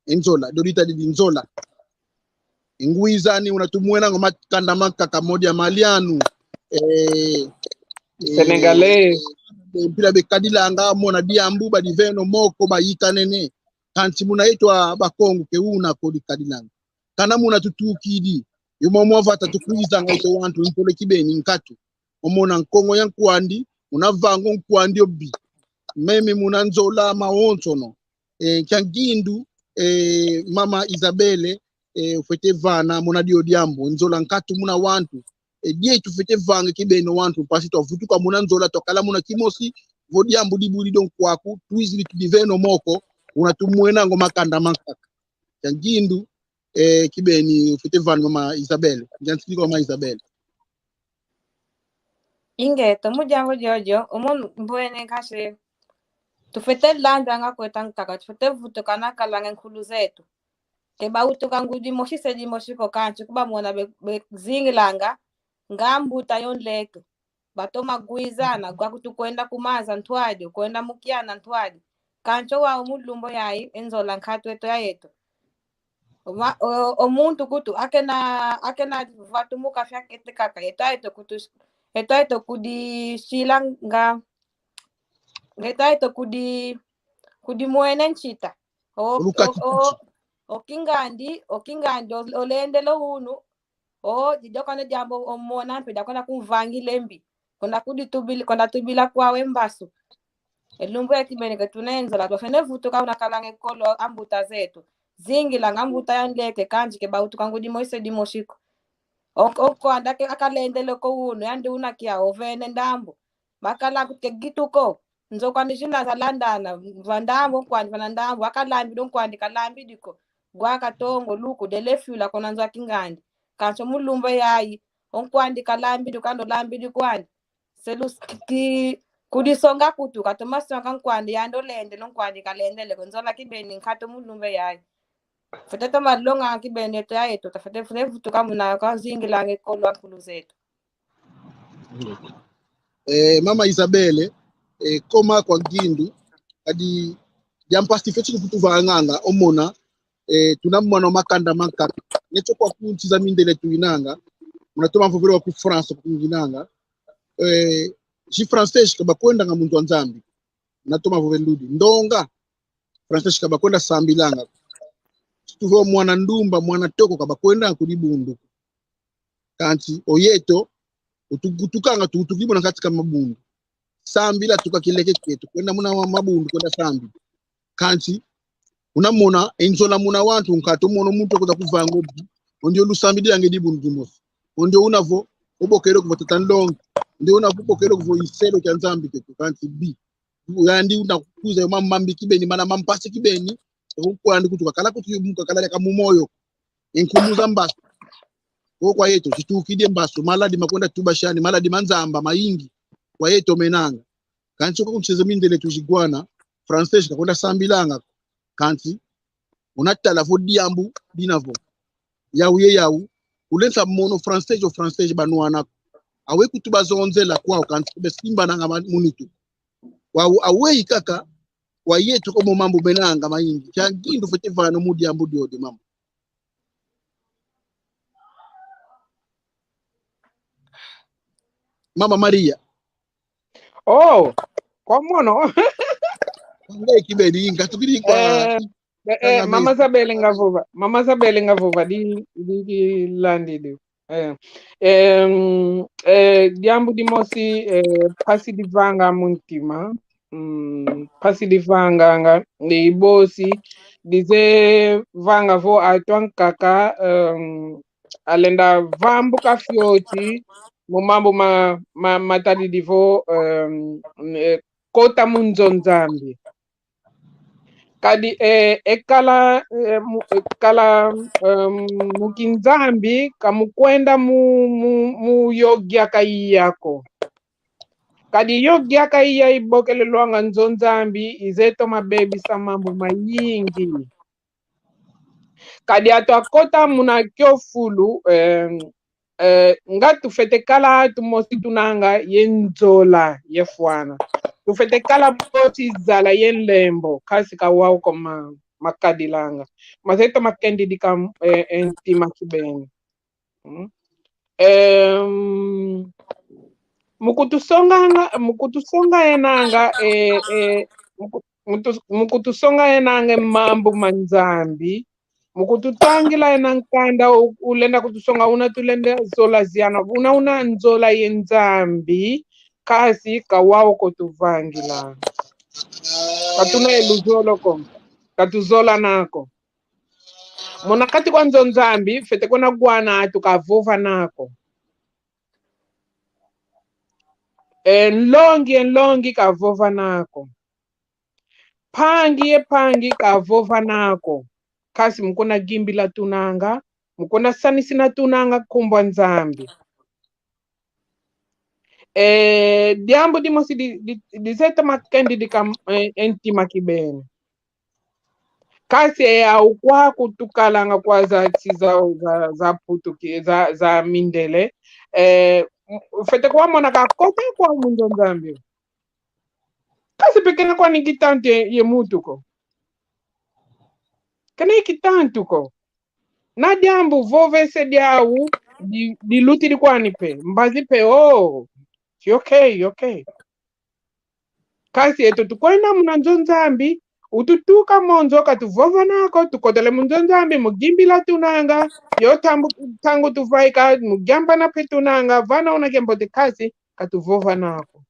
E nzola, dio ditadidi nzola. Ngwizani una tumwenanga makanda mankaka modi a Maliano, e, e, Sénégalais. E, mpila bekadilanga, mona diambu, badiveno moko, bayikanene. Kansi muna yeto a Bakongo ke una ko dikadilanga. Kana muna tutukidi, yuma mwa vata tukwizanga yeto wantu, ntole kibeni nkatu. Omona Nkongo ya nkwandi, una vanga o nkwandi obi. Meme muna nzola mawonsono. E, kia ngindu, e, Mama Isabelle, e, ufwete vana muna dio diambu, nzola nkatu muna wantu. E, die tufwete vanga kibeni wantu, mpasi twavutuka muna nzola, twakala muna kimosi, vo diambu dibwidi dio nkwaku, twizidi tudiveno moko, una tumwenanga makanda mankaka. Kia ngindu, e, kibeni ufwete vana Mama Isabelle. Ngiansiki kwa Mama Isabelle. Ingeto, mu diambu diodio, omo mbwene kansi tufwete landanga kweta nkaka, tufwete vutuka na kalanga nkulu zeto. Ke bawutuka ngudi mosi se dimosi ko kansi kubamona be, bezingilanga, nga mbuta yo nleke. Batoma gwizana, gwa kutu kwenda ku maza ntwadi, kwenda mu kiana ntwadi. Kansi wau mu lumbu yayi, e nzola nkatu eto ya yeto. Oma, o, o muntu kutu, akena, akena vatu mu kafya kete kaka, eto ayeto kutu, eto ayeto kudisila nga, eto ayeto kudi, kudimwene nsita. O, o, o, o kingandi, o kingandi, o, olendele unu, o, didio kane diambu omona mpe, dia kwenda kumvangila e mbi. Kwenda kuditubila, kwenda tubila kwau e mbasu. E lumbu ya kibeni ke tuna e nzola, twafwene vutuka una kalanga e kolo a mbuta zeto. Zingilanga mbuta ya nleke kansi ke bawutuka ngudi mosi se dimosi ko. O, o nkwandi ke akalendele ko unu, yandi una kia, ovene ndambu. Bakala kuteke gitu ko. Nzo kwandi zina zalandana, va ndambu, nkwandi vana ndambu, akalambidi, nkwandi kalambidi ko. Gwa katongo, luku, dele fiula kona nzo a kingandi. Kansi mu lumbu yayi, o nkwandi kalambidi, kando lambidi kwandi. Selus ki, ki, kudisonga kutu, katoma songa nkwandi, yandi olendele o nkwandi kalendele ko, nzola kibeni nkatu mu lumbu yayi. Fwete toma longa kibeni eto ya yeto, tafwete, fwete vutuka muna kazingilanga e kolo a nkulu zeto. Eh, Mama Isabelle, eh, koma kwa ngindu, kadi diampasi feti kutuvanganga, omona, eh, tuna mwana wa makanda mankaka. Neto kwa kuntiza mindele tuinanga, muna toma vovele wa ku France kunginanga, eh, si français ka bakwendanga muntu wa Nzambi. Muna toma vovele ludi. Ndonga, français ka bakwenda sambilanga. Tuvo mwana ndumba, mwana toko ka bakwenda ku dibundu. Kansi o yeto, utukutukanga, tukutukidi muna kati ka mabundu. Sambila tuka kileke kieto, kwenda muna ma-, mabundu, kwenda sambila. Kansi, unamona, e nzola muna wantu, nkatu mona muntu akuza kuvanga obi, ondio lusambidi yange dibundu dimosi. Ondio unavo, obokele kuvo tata nlongi. Ondio unavo, obokele kuvo iselo kia Nzambi keto, kansi bi. Yandi una kukuza yo mambu mambi kibeni, mana mampasi kibeni, o nkwandi kutu kakala kutu yumuka kala leka mu moyo. E nkumbu za mbasu. O kwa yeto, zitukidi e mbasu, maladi makwenda tubashani, maladi ma nzamba, mayingi, kwa yeto menanga. Kansi kwa kuntiza mindele tuzigwana, français kakwenda sambilanga. Kansi, unatala vo diambu, dina vo. Yau ye yau, ulenda mono français o français banwana. Awe kutu bazonzela kwau kansi kube simbananga ma-, munitu. Wau awe ikaka, kwa yeto komo mambu menanga mayingi. Kia ngindu fwete vana mu diambu diodi, mama. Mama Maria. Oh, kwa mono. Ngai kibeni, inga tukidi kwa. Eh, eh, eh, Mama Isabelle nga vova. Mama Isabelle nga vova, di, di, di landi di. Eh, em, eh, diambu dimosi, eh, mpasi divanga mu ntima. Mm, mpasi divanganga, ndi bosi, dize vanga vo atu ankaka, em, alenda vambuka fioti, mu mambu ma, ma, matadidi vo, em, eh, kota mu nzo Nzambi. Kadi, eh, ekala, eh, mu, ekala, em, mu kinzambi, ka mukwenda mu, mu, mu yo giaka iya ko. Kadi yo giaka iya ibokelelwanga nzo Nzambi, ize toma bebisa mambu mayingi. Kadi atu akota muna kio fulu, eh, eh, nga tufwete kala atu mosi tunanga ye nzola ye fwana. Tufwete kala mosi zala ye nlembo, kasi ka wau ko ma, makadilanga. Mazeto makendidika, eh, eh, ntima kibeni. Mm. Em, mukutusonganga, mukutusonga enanga, eh, eh, muku-, mutu-, mukutusonga enanga mambu ma Nzambi, mukututangila ena nkanda u-, ulenda kutusonga una tulenda zola ziana, una una nzola ye Nzambi, kasi ka wau ko tuvangila. Katuna ye luzolo ko, katuzola nako. Muna kati kwa nzo Nzambi, fwete kuna gwana atu kavova nako. E nlongi, e nlongi kavova nako. Mpangi, e mpangi kavova nako. Kasi mukuna gimbila tunanga, mukuna sanisina tunanga nkumbu a Nzambi. Eh, diambu dimosi di, di, dizeye toma kendidika, eh, e ntima kibeni. Kansi e au kwaku tukalanga kwa za nsi za, za, za Putu ki, za, za mindele. Eh, m-, fwete kuwamona ka kota kwa mu nzo Nzambi. Kansi pe kena kwani kitantu ye, ye muntu ko. Kena kitantu ko. Na diambu vovese diau di, dilutidi kwani pe. Mbazi pe, oh, okay, okay. Kansi eto tukwenda muna nzo Nzambi, ututuka mo nzo katuvova nako, tukotele mu nzo Nzambi, mu gimbila tunanga, yo tambu, ntangu tuvaika, mu giambana pe tunanga, vana una kiambote kansi, katuvova nako.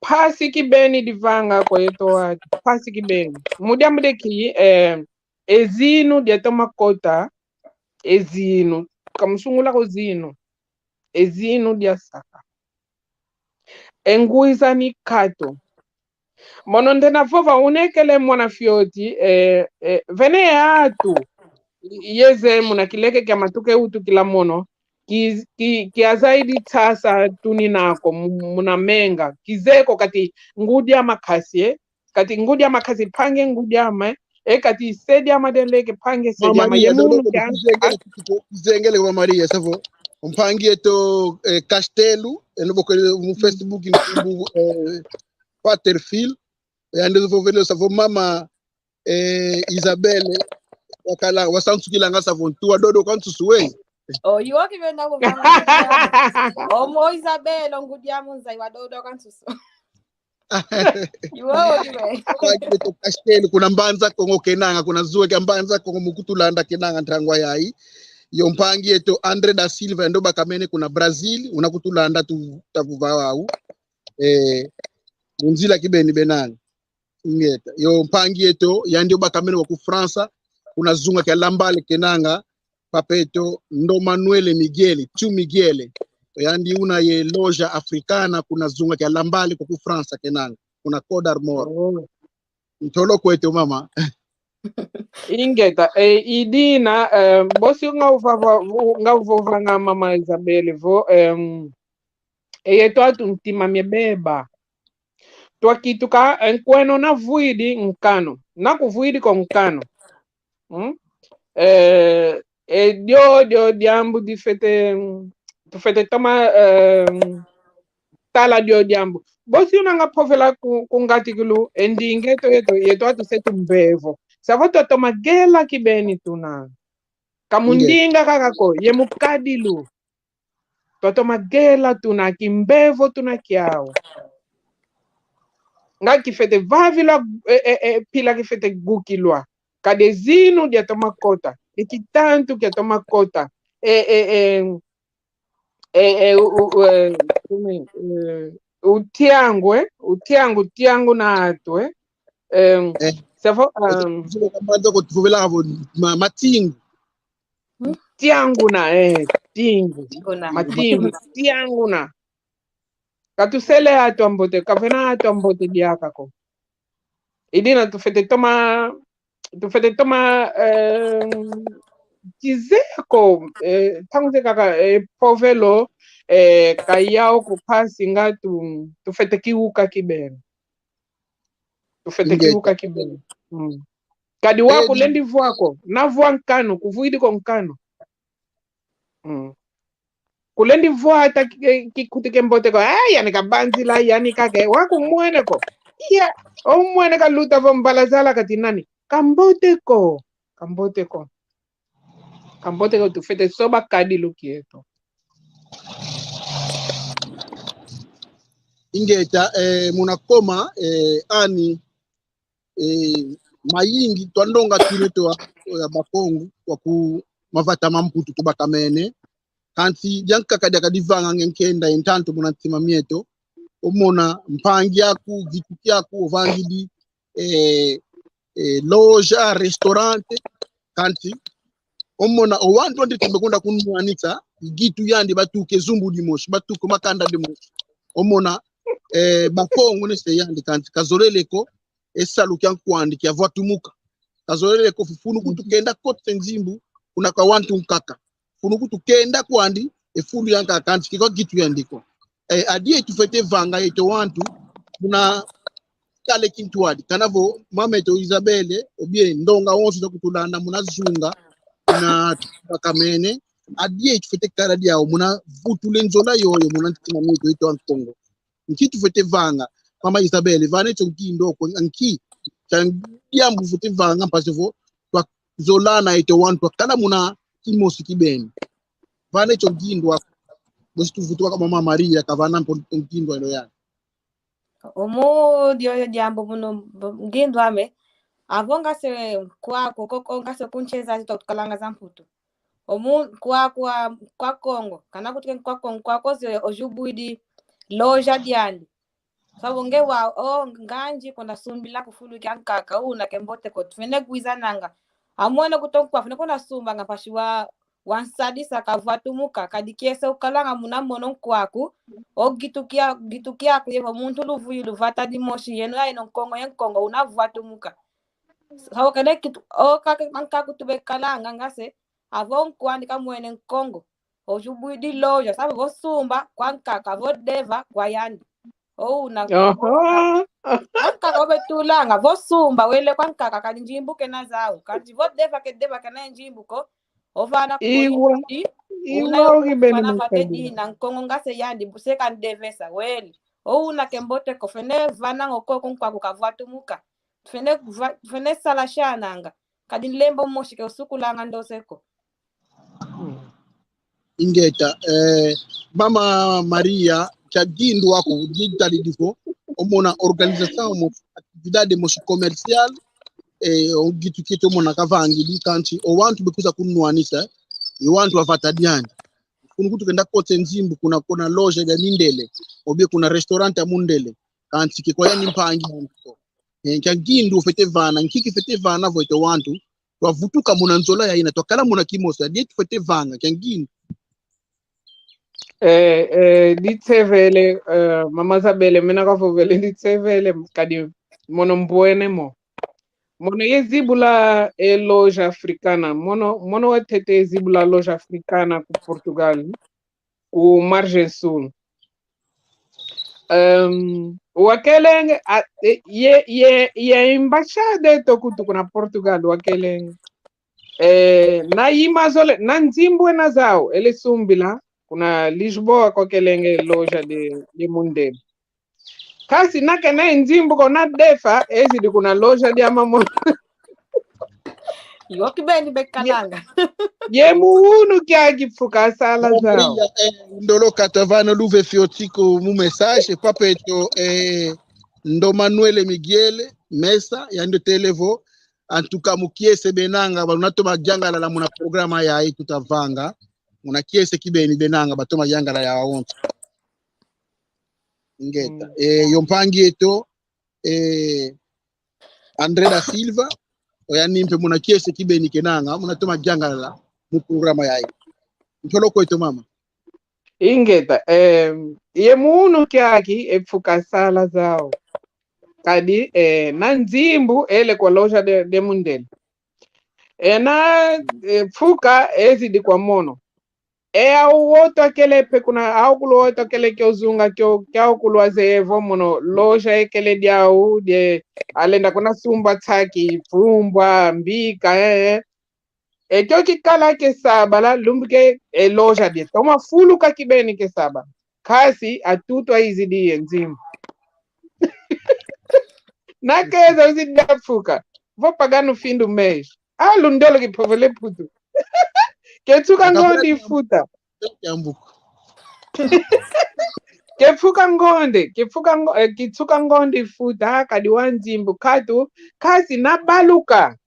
Mpasi kibeni divanga kwa yeto atu, mpasi kibeni. Mu diambu de ki, eh, e zinu diatoma kota, e zinu, kamusungula ko zinu, e zinu diasaka. E ngwiza ni kato. Mono ndena vova unekele mwana fioti, eh, eh, vene atu. Yeze muna kileke kia matuke utukila mono. Ki, ki, kiazaidi tsasa tuni nako mu-, muna menga. Kizeye ko kati ngudi a makasi, eh. Kati ngudi a makasi mpangi ngudi ame. E kati se diama deleke mpangi se diama ye munu kia. Kizengele kwa Maria, savo. Mpangi eto, eh, Castelo, eno bokele mu Facebook, mu, eh, Pater Phil. Yandi vovele savo mama, eh, Isabelle, wakala, wasansukilanga savo ntu wa dodo kwa nsusu we. Oh, iwo kibenda kuvanga. Omo Isabelle, ngudi amu nza, iwa dodo kwa nsusu. Iwo kibe. Mpangi eto Castelo, kuna Mbanza Kongo kenanga, kuna zuwa kia Mbanza Kongo mu kutulanda kenanga ntangwa yayi. Yo mpangi eto André da Silva, yandi obakamene kuna Brazil, una kutulanda tu, takuva wau. Eh, mu nzila kibeni benanga. Ingeta. Yo mpangi eto, yandi obakamene wa ku França, kuna zunga kia Lambale kenanga, papa eto, Ndo Manuel Miguel, Tio Miguel. Yandi una ye loja africana, kuna zunga kia Lambale kwa ku França kenanga, kuna Côtes d'Armor. Oh. Ntolo kweto mama. Ingeta, eh, idina, eh, bosi nga uvava, nga uvovanga mama Isabelle vo, em, e yeto atu ntima mie beba. Twakituka, eh, nkweno na vwidi nkanu. Na kuvwidi ko nkanu. Hmm? Eh, eh, dio, dio diambu difwete, tufwete toma, eh, tala dio diambu. Bosi unanga povela ku, ku ngatikilu, e ndinga eto, yeto, yeto atu se tumbevo. Savo twatoma gela kibeni tuna. Ka mu ndinga kaka ko, ye mu kadilu. Twatoma gela tuna kimbevo tuna kiau. Nga kifwete vavilwa, e, e, e, pila kifwete gukilwa. Kadi e zinu diatoma kota. E kitantu kiatoma kota. E, e, e, e, e, u, u, e, kumi, e, u tiangu, e, u tiangu, tiangu na atu, e. Em, eh, savo, em, kutuvovela vo ma-, matingu. Tianguna, eh, tingu. Tianguna. Matingu, tianguna. Ka tusele atu ambote, ka vena atu ambote diaka ko. Idina tufwete toma, tufwete toma, eh, kizeye ko, eh, ntangu ze kaka, eh, povelo, eh, ka yau ko mpasi nga tu, tufwete kiuka kibeni. Tufwete kiuka kibeni. Mm. Kadi wa kulendi vwa ko, na vwa nkanu, kuvwidi ko nkanu. Mm. Kulendi vwa ata ki, ki, kikutike mbote ko. Eh, yani kabanzila, yani kake, wa kumwene ko. Iya, omwene kaluta vo mbala zala kati nani. Kambote ko, kambote ko. Kambote ko tufwete soba kadilu kieto. Ingeta, eh, muna koma, eh, ani, eh, mayingi twandonga twina twa, ya Bakongo, kwa ku mavata ma Mputu tubakamene. Kansi, diankaka diaka divanga nge nkenda ye ntantu muna ntima mieto. Omona mpangi aku, gitu kiaku, ovangidi, eh, eh, loja, restaurante, kansi omona o wantu andi tumbe kunda kunwanisa, gitu yandi batuke zumbu dimosi, batuke makanda dimosi. Omona, eh, Bakongo nese yandi kansi kazolele ko, e salu kia nkwandi kia vwatumuka. Kazolele ko fu-, funu kutu kenda kotisa nzimbu, kuna ka wantu nkaka. Funu kutu kenda kwandi, E fulu yankaka, kansi ke kwa kitu yandi ko. E, adiye tufwete vanga yeto wantu, muna kala e kintwadi. Kana vo, mama eto Isabelle, ou bien ndonga wonso za kutulanda muna zunga, muna bakamene, adiye tufwete kala diau, muna vutula e nzola yoyo, muna ntima mieto yeto a Nkongo. Nki tufwete vanga, mama Isabelle, vana eto nkindo ko, nki, kia diambu fwete vanga, mpasi vo, twazolana yeto wantu, twakala muna kimosi kibeni. Vana eto nkindo ako. Bosi tuvutuka kwa mama Maria, kavana mpo nkindo elo yani. Omo dioyo diambu munu ngindo ame. Avo ngase kwako, koko ngase kuncheza zito tukalanga za Mputu. Omu kwa, kwa, kwa Kongo. Kana kutuke kwa Kongo, kwa kozi ozubwidi loja diandi. Savo nge wa, o, nganji kwenda sumbila ku fulu kia nkaka, una ke mbote ko, tufwene kwizananga. Amwene kutonkwa, fwene kwenda sumbanga mpasi wa, wansadisa kavwatumuka, kadi kiese ukalanga muna mono nkwaku, o gitu kia, gitu kiaku yevo muntu luvuyu luvata dimosi, yeno ya ino Nkongo ye Nkongo, una vwatumuka. Savo kene kitu, o kake, mankaku tube kalanga ngase, avo nkwandi kamwene Nkongo. Ozubwidi loja, savo vo sumba, kwa nkaka, vo deva, kwa yandi. O una. Aha. Kwa nkaka obe tulanga, vo sumba, wele kwa nkaka, kadi njimbu kena zau. Kadi vo deva ke deva kena njimbu ko. Ovana ko. Iwa. I, una iwa yo ogi beni fana makadi. Fake dina, Nkongo ngase yandi, buse kandevesa, wele. O una ke mbote ko, fwene vana ngo ko, nkwaku kavwatumuka. Fwene va-, fwene sala shananga. Kadi nlembo mosi ke usukulanga ndose ko. Ingeta, eh, mama Maria, kia ngindo ako, ditalidi vo, omona organização mosi, atividade mosi comercial, eh, o gitu kieto omona kavangidi, kansi, o wantu bekwiza kunwanisa, e wantu avata diandi. Kunu kutu kenda kota e nzimbu kuna, kuna loja dia mindele, ou bien kuna restaurante ya mundele, kansi ke kwa yani mpangi muntu ko. Eh, kia ngindo ufwete vana, nki kifwete vana vo eto wantu, twavutuka muna nzola ya ina, twakala muna kimosi, adiye tufwete vanga, kia ngindo. Eh, eh, ditsevele, eh, mama Isabelle, mena kavovele, ditsevele, kadi mono mbwene mo. Mono ye zibula e loja africana, mono, mono watete zibula loja africana ku Portugal, ku Margem Sul. Em, wakelenge, a, e, ye, ye, ye embaixada eto kutu kuna Portugal, wakelenge. Eh, na ima zole, na nzimbu ena zau, ele sumbila, kuna Lisboa, kwakelenge loja de, de mundele. Kansi na kena e nzimbu ko na defa, ezidi kuna loja dia mama. Yo kibeni bekalanga. Ye, ye mu unu kiaki Mfuka Sala zau. Maria, eh, ndolo katavana luve fiotiko mu message, papa eto, eh, ndo Manuel Miguel, Mesa, yandi otele vo, en tout cas, mu kiese benanga, baluna toma yangalala muna programa yayi tutavanga, muna kiese kibeni benanga, batoma yangalala ya wonso. Ingeta. Mm. Eh, yo mpangi eto, eh, André da Silva, oyandi mpe muna kiese kibeni kenanga, muna toma yangalala mu programa yayi. Ntolo kweto mama. Ingeta, eh, ye mu unu kiaki e Mfuka Sala zau. Kadi, eh, na nzimbu ele kwa loja de, de mundele. Ena, eh, Mfuka ezidi kwa mono. E au oto akele pe kuna, au kulu oto akele kio zunga kio, kia au kulu azeye vo mono loja ekele diau, die alenda kuna sumba nsaki, fumbwa, mbika, eh, eh. Ekio kikala ke sabala, lumbu ke e loja die toma fuluka kibeni ke sabala. Kansi atutu aizidi ye nzimbu. Na keza uzidi a Mfuka. Vo pagano fim do mês. Ah, lundolo kipovele Mputu. Ke nsuka ngonde ifuta. Ke Mfuka ngonde, ke Mfuka ngo-, eh, ke nsuka ngonde ifuta, kadi wa nzimbu katu, kansi na baluka.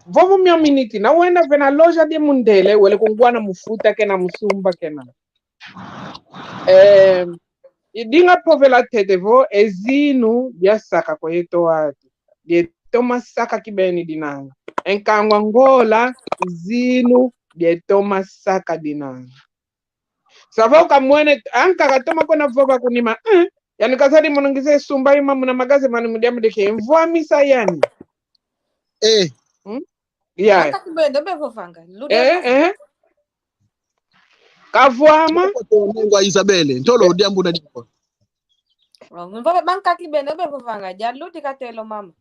Vovo mio miniti, na wenda vena loja de mundele, wele kungwana mu futa kena, mu sumba kena. Eh, i dinga povela tete vo, e zinu dia saka kwa yeto atu. Die toma saka kibeni dinanga. E nkangu Angola, zinu die toma saka dinanga. Savo kamwene, ankaka toma kwenda vova kunima, eh, yani kazadi mono ngize sumba ima muna magaze mani mu diambu de ke mvwamisa yani. Eh. Hmm? Ya. Aka kubende be vovanga. Lude eh, eh. Kavwama. Kwa Isabelle, ntolo diambu na diambu. Mvova banka kibeni, be vovanga, dia ludi katelo mama.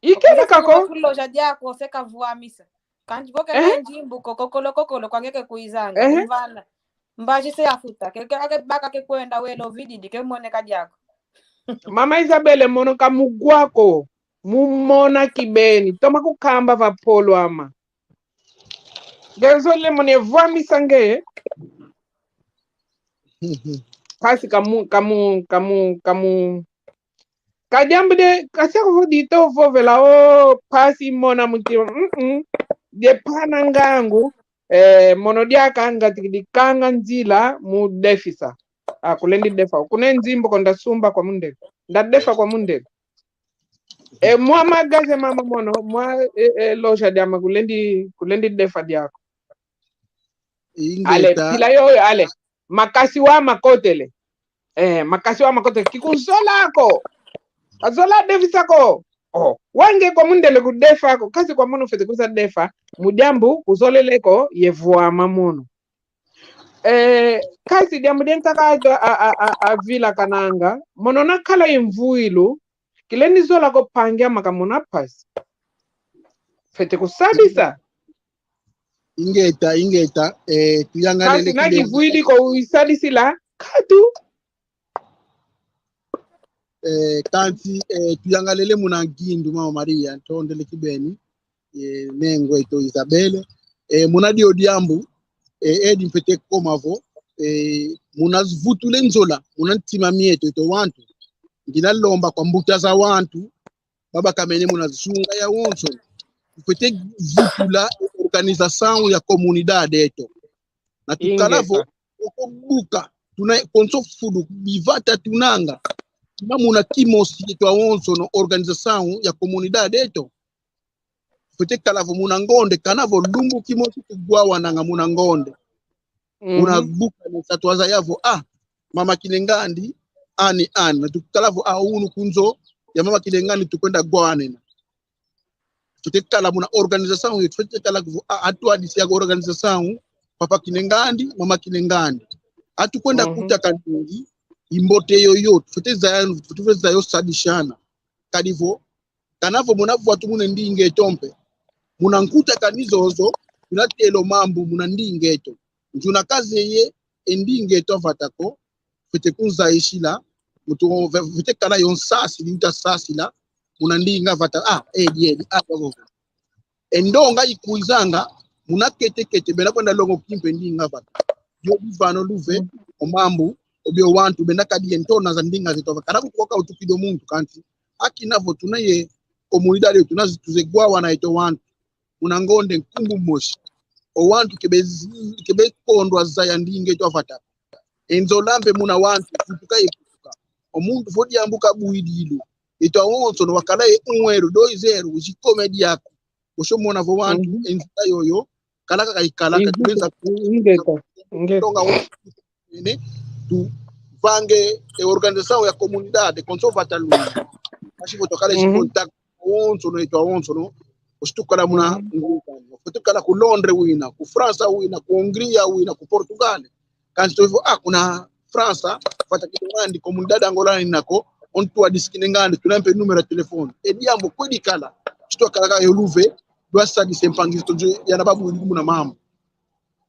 Ikele kako. Kuloja diako se kavwamisa. Kanti vo keke nzimbu ko kokolo kokolo kwangeke kuizanga. Mvana. Mbazi se afuta. Keke ake baka ke kwenda welo vididi ke moneka diako. Mama Isabelle, mono kamugwako. Mumona kibeni. Toma kukamba va polo ama. Nge nzolele mono yevwamisa nge. Kasi kamu, kamu, kamu, kamu. Kadiambu de, kasi ako vo dito vovela o pasi mona mutima. Mm-mm. Depana ngangu. Eh, mono diaka ngati dikanga nzila mu defisa. Ah, kulendi defa. Kuna nzimbu ko ndasumba kwa mundele. Ndadefa kwa mundele. E, mwa magaze mama mono, mwa, e, e, loja diama kulendi, kulendi defa diako. Ale, pila yoyo, ale. Makasi wa makotele. Eh, makasi wa makotele. Kikunzola ko. Kazola defisa ko. Oh, wange kwa mundele kudefa ko. Kasi kwa mono fwete kusa defa. Mu diambu, kuzolele ko, yevwama mono. Eh, kasi diambu diankaka a, a, a, avila kananga, mono nakala ye mvuilu, kilendi zola ko mpangi ama kamona pasi. Fwete kusadisa. Ingeta, ingeta, eh, tuyangalele. Kasi na kibeni. Kivwidi ko wisadisila, katu. Eh, kanti, eh, tuyangalele muna ngindu, Mama Maria, ntondele kibeni, eh, nengwa eto Isabelle. Eh, muna dio diambu, eh, edi mfwete koma vo, eh, muna vutule nzola, muna ntima mieto eto wantu. Ngina lomba kwa mbuta za wantu, babakamene muna zunga yawonso. Mfwete vutula organização ya comunidade eto. Na tukala vo, oko buka, tuna konso fulu, bivata tunanga. Tuna muna kimosi eto awonsono organização ya comunidade eto. Fwete kala vo muna ngonde, kana vo lumbu kimosi tugwawananga muna ngonde. Muna buka ne sa twazaya vo, ah, mama Kinengandi, ani, ani. Na tukala vo, ah, unu kunzo ya mama Kinengandi tukwenda gwanena. Fwete kala muna organização, fwete kala vo, ah, atu adisi ya organização, papa Kinengandi, mama Kinengandi. Atu kwenda kuta kanungi, imbote yoyo, fwete zaya, fwete zaya yo sadishana. Kadi vo, kana vo muna vwatu muna ndinga eto mpe. Muna nkuta kani zozo, tuna telo mambu muna ndinga eto. Nzuna kazeye, e ndinga eto avata ko, fwete kunzayisila, mutu, fwete kala yo nsasili, uta sasila, muna ndinga vata, ah, edi, edi, ah, vavo. E ndonga ikwizanga, muna kete kete, bena kwenda longoki mpe ndinga vata. Yo bivana o luve, o mambu, obio wantu, bena kadi ye ntona za ndinga zeto, kana kukwaka utukidi o muntu, kanti, akina vo tuna ye, comunidade, tuna zitu zegwawana eto wantu. Muna ngonde nkumbu mosi. O wantu kebe zi-, kebe kondwa zaya ndinga eto avata. E nzola mpe muna wantu, kutuka ye kutuka. O muntu vo diambu kabwidi ilu. Eto awonsono wakala ye un euro, dois euro, usikome diaku. Osho mona vo wantu, e nzola yoyo, kala kaka ikala, katubenza. Ingeta, ingeta. Tonga wo, ne, tuvange, e organização ya comunidade, konso vata luna. Kasi vo twakala isi contact, awonsono, eto awonsono, osi tukala muna, ngukana. Fwete kala ku Londres wina, ku França wina, ku Hungria wina, ku Portugal. Kansi tuvo, ah, kuna França, vata Kinengandi, comunidade Angola inako, ontu adisi Kinengandi, tuna mpe número ya telefone. E diambu kwedi kala, si twakala ka yo luve, dwasadisa e mpangi zeto nzo, yana babu iliku muna mambu.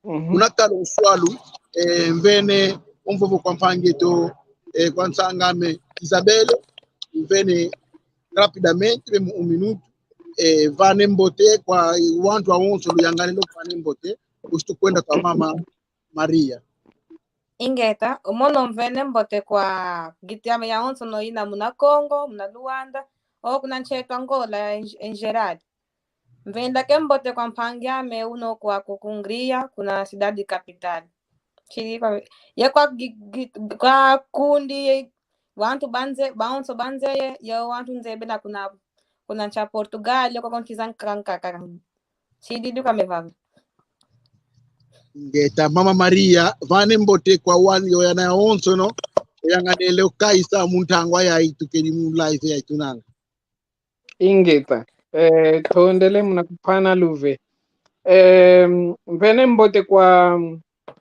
Muna kala uswalu, eh, mvene, o mvovo kwa mpangi eto, eh, kwa nsang'ame Isabelle, mvene rapidamente, meme um minuto, eh, vane mbote kwa wantu awonso luyangalelo vane mbote, osi tukwenda kwa mama Maria. Ingeta, o mono mvene mbote kwa ngitu yame yawonsono ina muna Congo, muna Luanda, o kuna nsi eto Angola, em, em geral. Mvenda ke mbote kwa mpangi ame uno kwa ku Hungria, kuna cidade capital. Chili kwa, ye kwa gi-, gi-, kwa kundi ye, wantu banze, bawonso banze ye, ye wantu nze bena kuna, kuna nsi a Portugal, ye kwa konkiza nkanka. Chili duka mevanga. Ingeta, mama Maria, vane mbote kwa wani yo yana yawonsono, yanganele ukaisa mu ntangwa yayi tukedi mu live yayi tunanga. Ingeta. Eh, tondele muna kupana luve. Eh, mvene mbote kwa,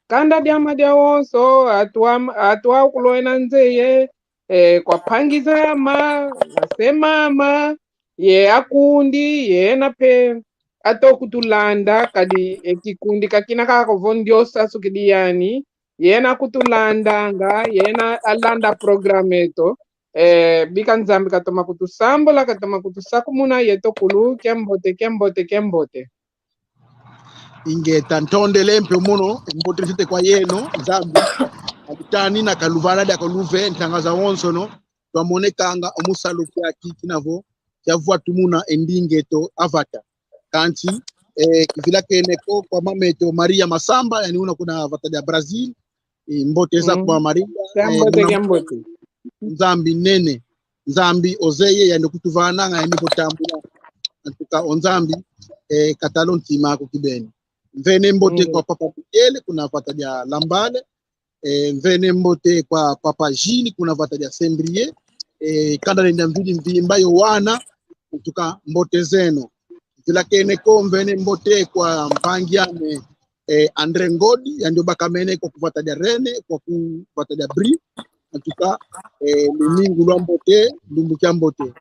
kanda diama diawonso, atu am-, atu akulwena nzeye, eh, kwa mpangi zama, mase mama, ye akundi, yena pe ato kutulanda, kadi e kikundi kakina kaka vo ndiosa sukidi yani, yena kutulandanga, yena alanda programa eto, eh, bika Nzambi katoma kutusambula, katoma kutusakumuna, yeto kulu, kiambote, kiambote, kiambote. Ingeta, ntondele mpe mono, mbote ntete kwa yeno, Nzambi, akutanina, kaluvana dia kaluve, ntanga zawonsono, twamonekanga omu salu kiaki kina vo kiavwatumuna e ndinga eto a vata. Kansi, eh, kivilakene ko kwa mama eto Maria Masamba, yani una kuna vata dia Brazil, eh, mbote za kwa Maria, eh, kiambote, muna kiambote. Nzambi nene, Nzambi ozeye, yani kutuvananga, yani kutambula. Antuka o Nzambi, eh, katala o ntima aku kibeni. Mvene mbote kwa papa Miguel, kuna vata dia Lambale, eh, mvene mbote kwa papa Gilles, kuna vata dia Saint-Brieuc, eh, kanda lenda mvili mvimba yo wana, antuka mbote zeno. Vilakene ko mvene mbote kwa mpangi ame, eh, André Ngodi, yandi obakamene kwa kuvata dia Rennes, kwa kuvata dia Brie, antuka, eh, lumingu lwa mbote, lumbu kiambote.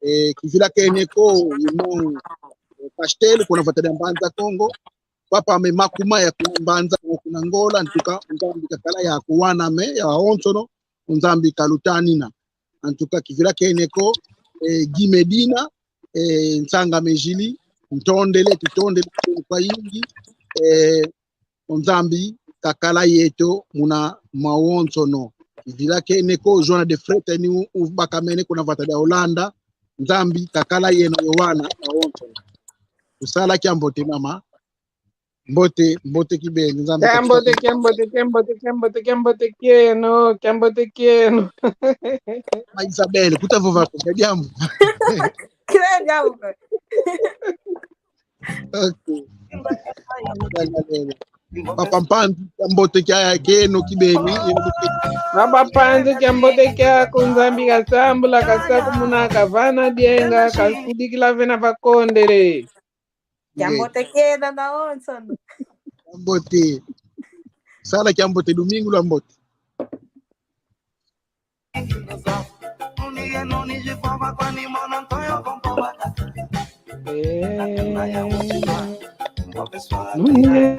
Eh, kivilakene ko, irmão, eh, Pastel, kuna vata dia Mbanza Kongo, papa ame Makuma ya kuna Mbanza, kuna Angola, antuka, Nzambi kakala yaku wana ame, yawonsono, Nzambi kalutanina. Antuka, kivilakene ko, eh, Guy Medina, eh, Nsanga Mejili, ntondele, tutondele, tutondele kwa yingi, eh, o Nzambi kakala yeto muna mawonsono. Kivilakene ko, Joana de Freitas, yani u-, ubakamene kuna vata dia Holanda, Nzambi kakala yeno yo wana mawonsono. Kusala kiambote mama. Mbote, mbote kibeni, Nzambi kiambote, kiambote, kiambote, kiambote, kiambote kieno, kiambote kieno. Ma Isabel, kutavova ko, kia diambu. Kia diambu. Okay. Papa Mpanzu, kiambote kia, kieno kibeni. Papa Mpanzu, kiambote kiaku, Nzambi kasambula, kasakumuna, kavana dienga, kasudikila vena vakondele. Kiambote kieno nawonsono. Kiambote. Sala kiambote, domingo lwambote. Eh.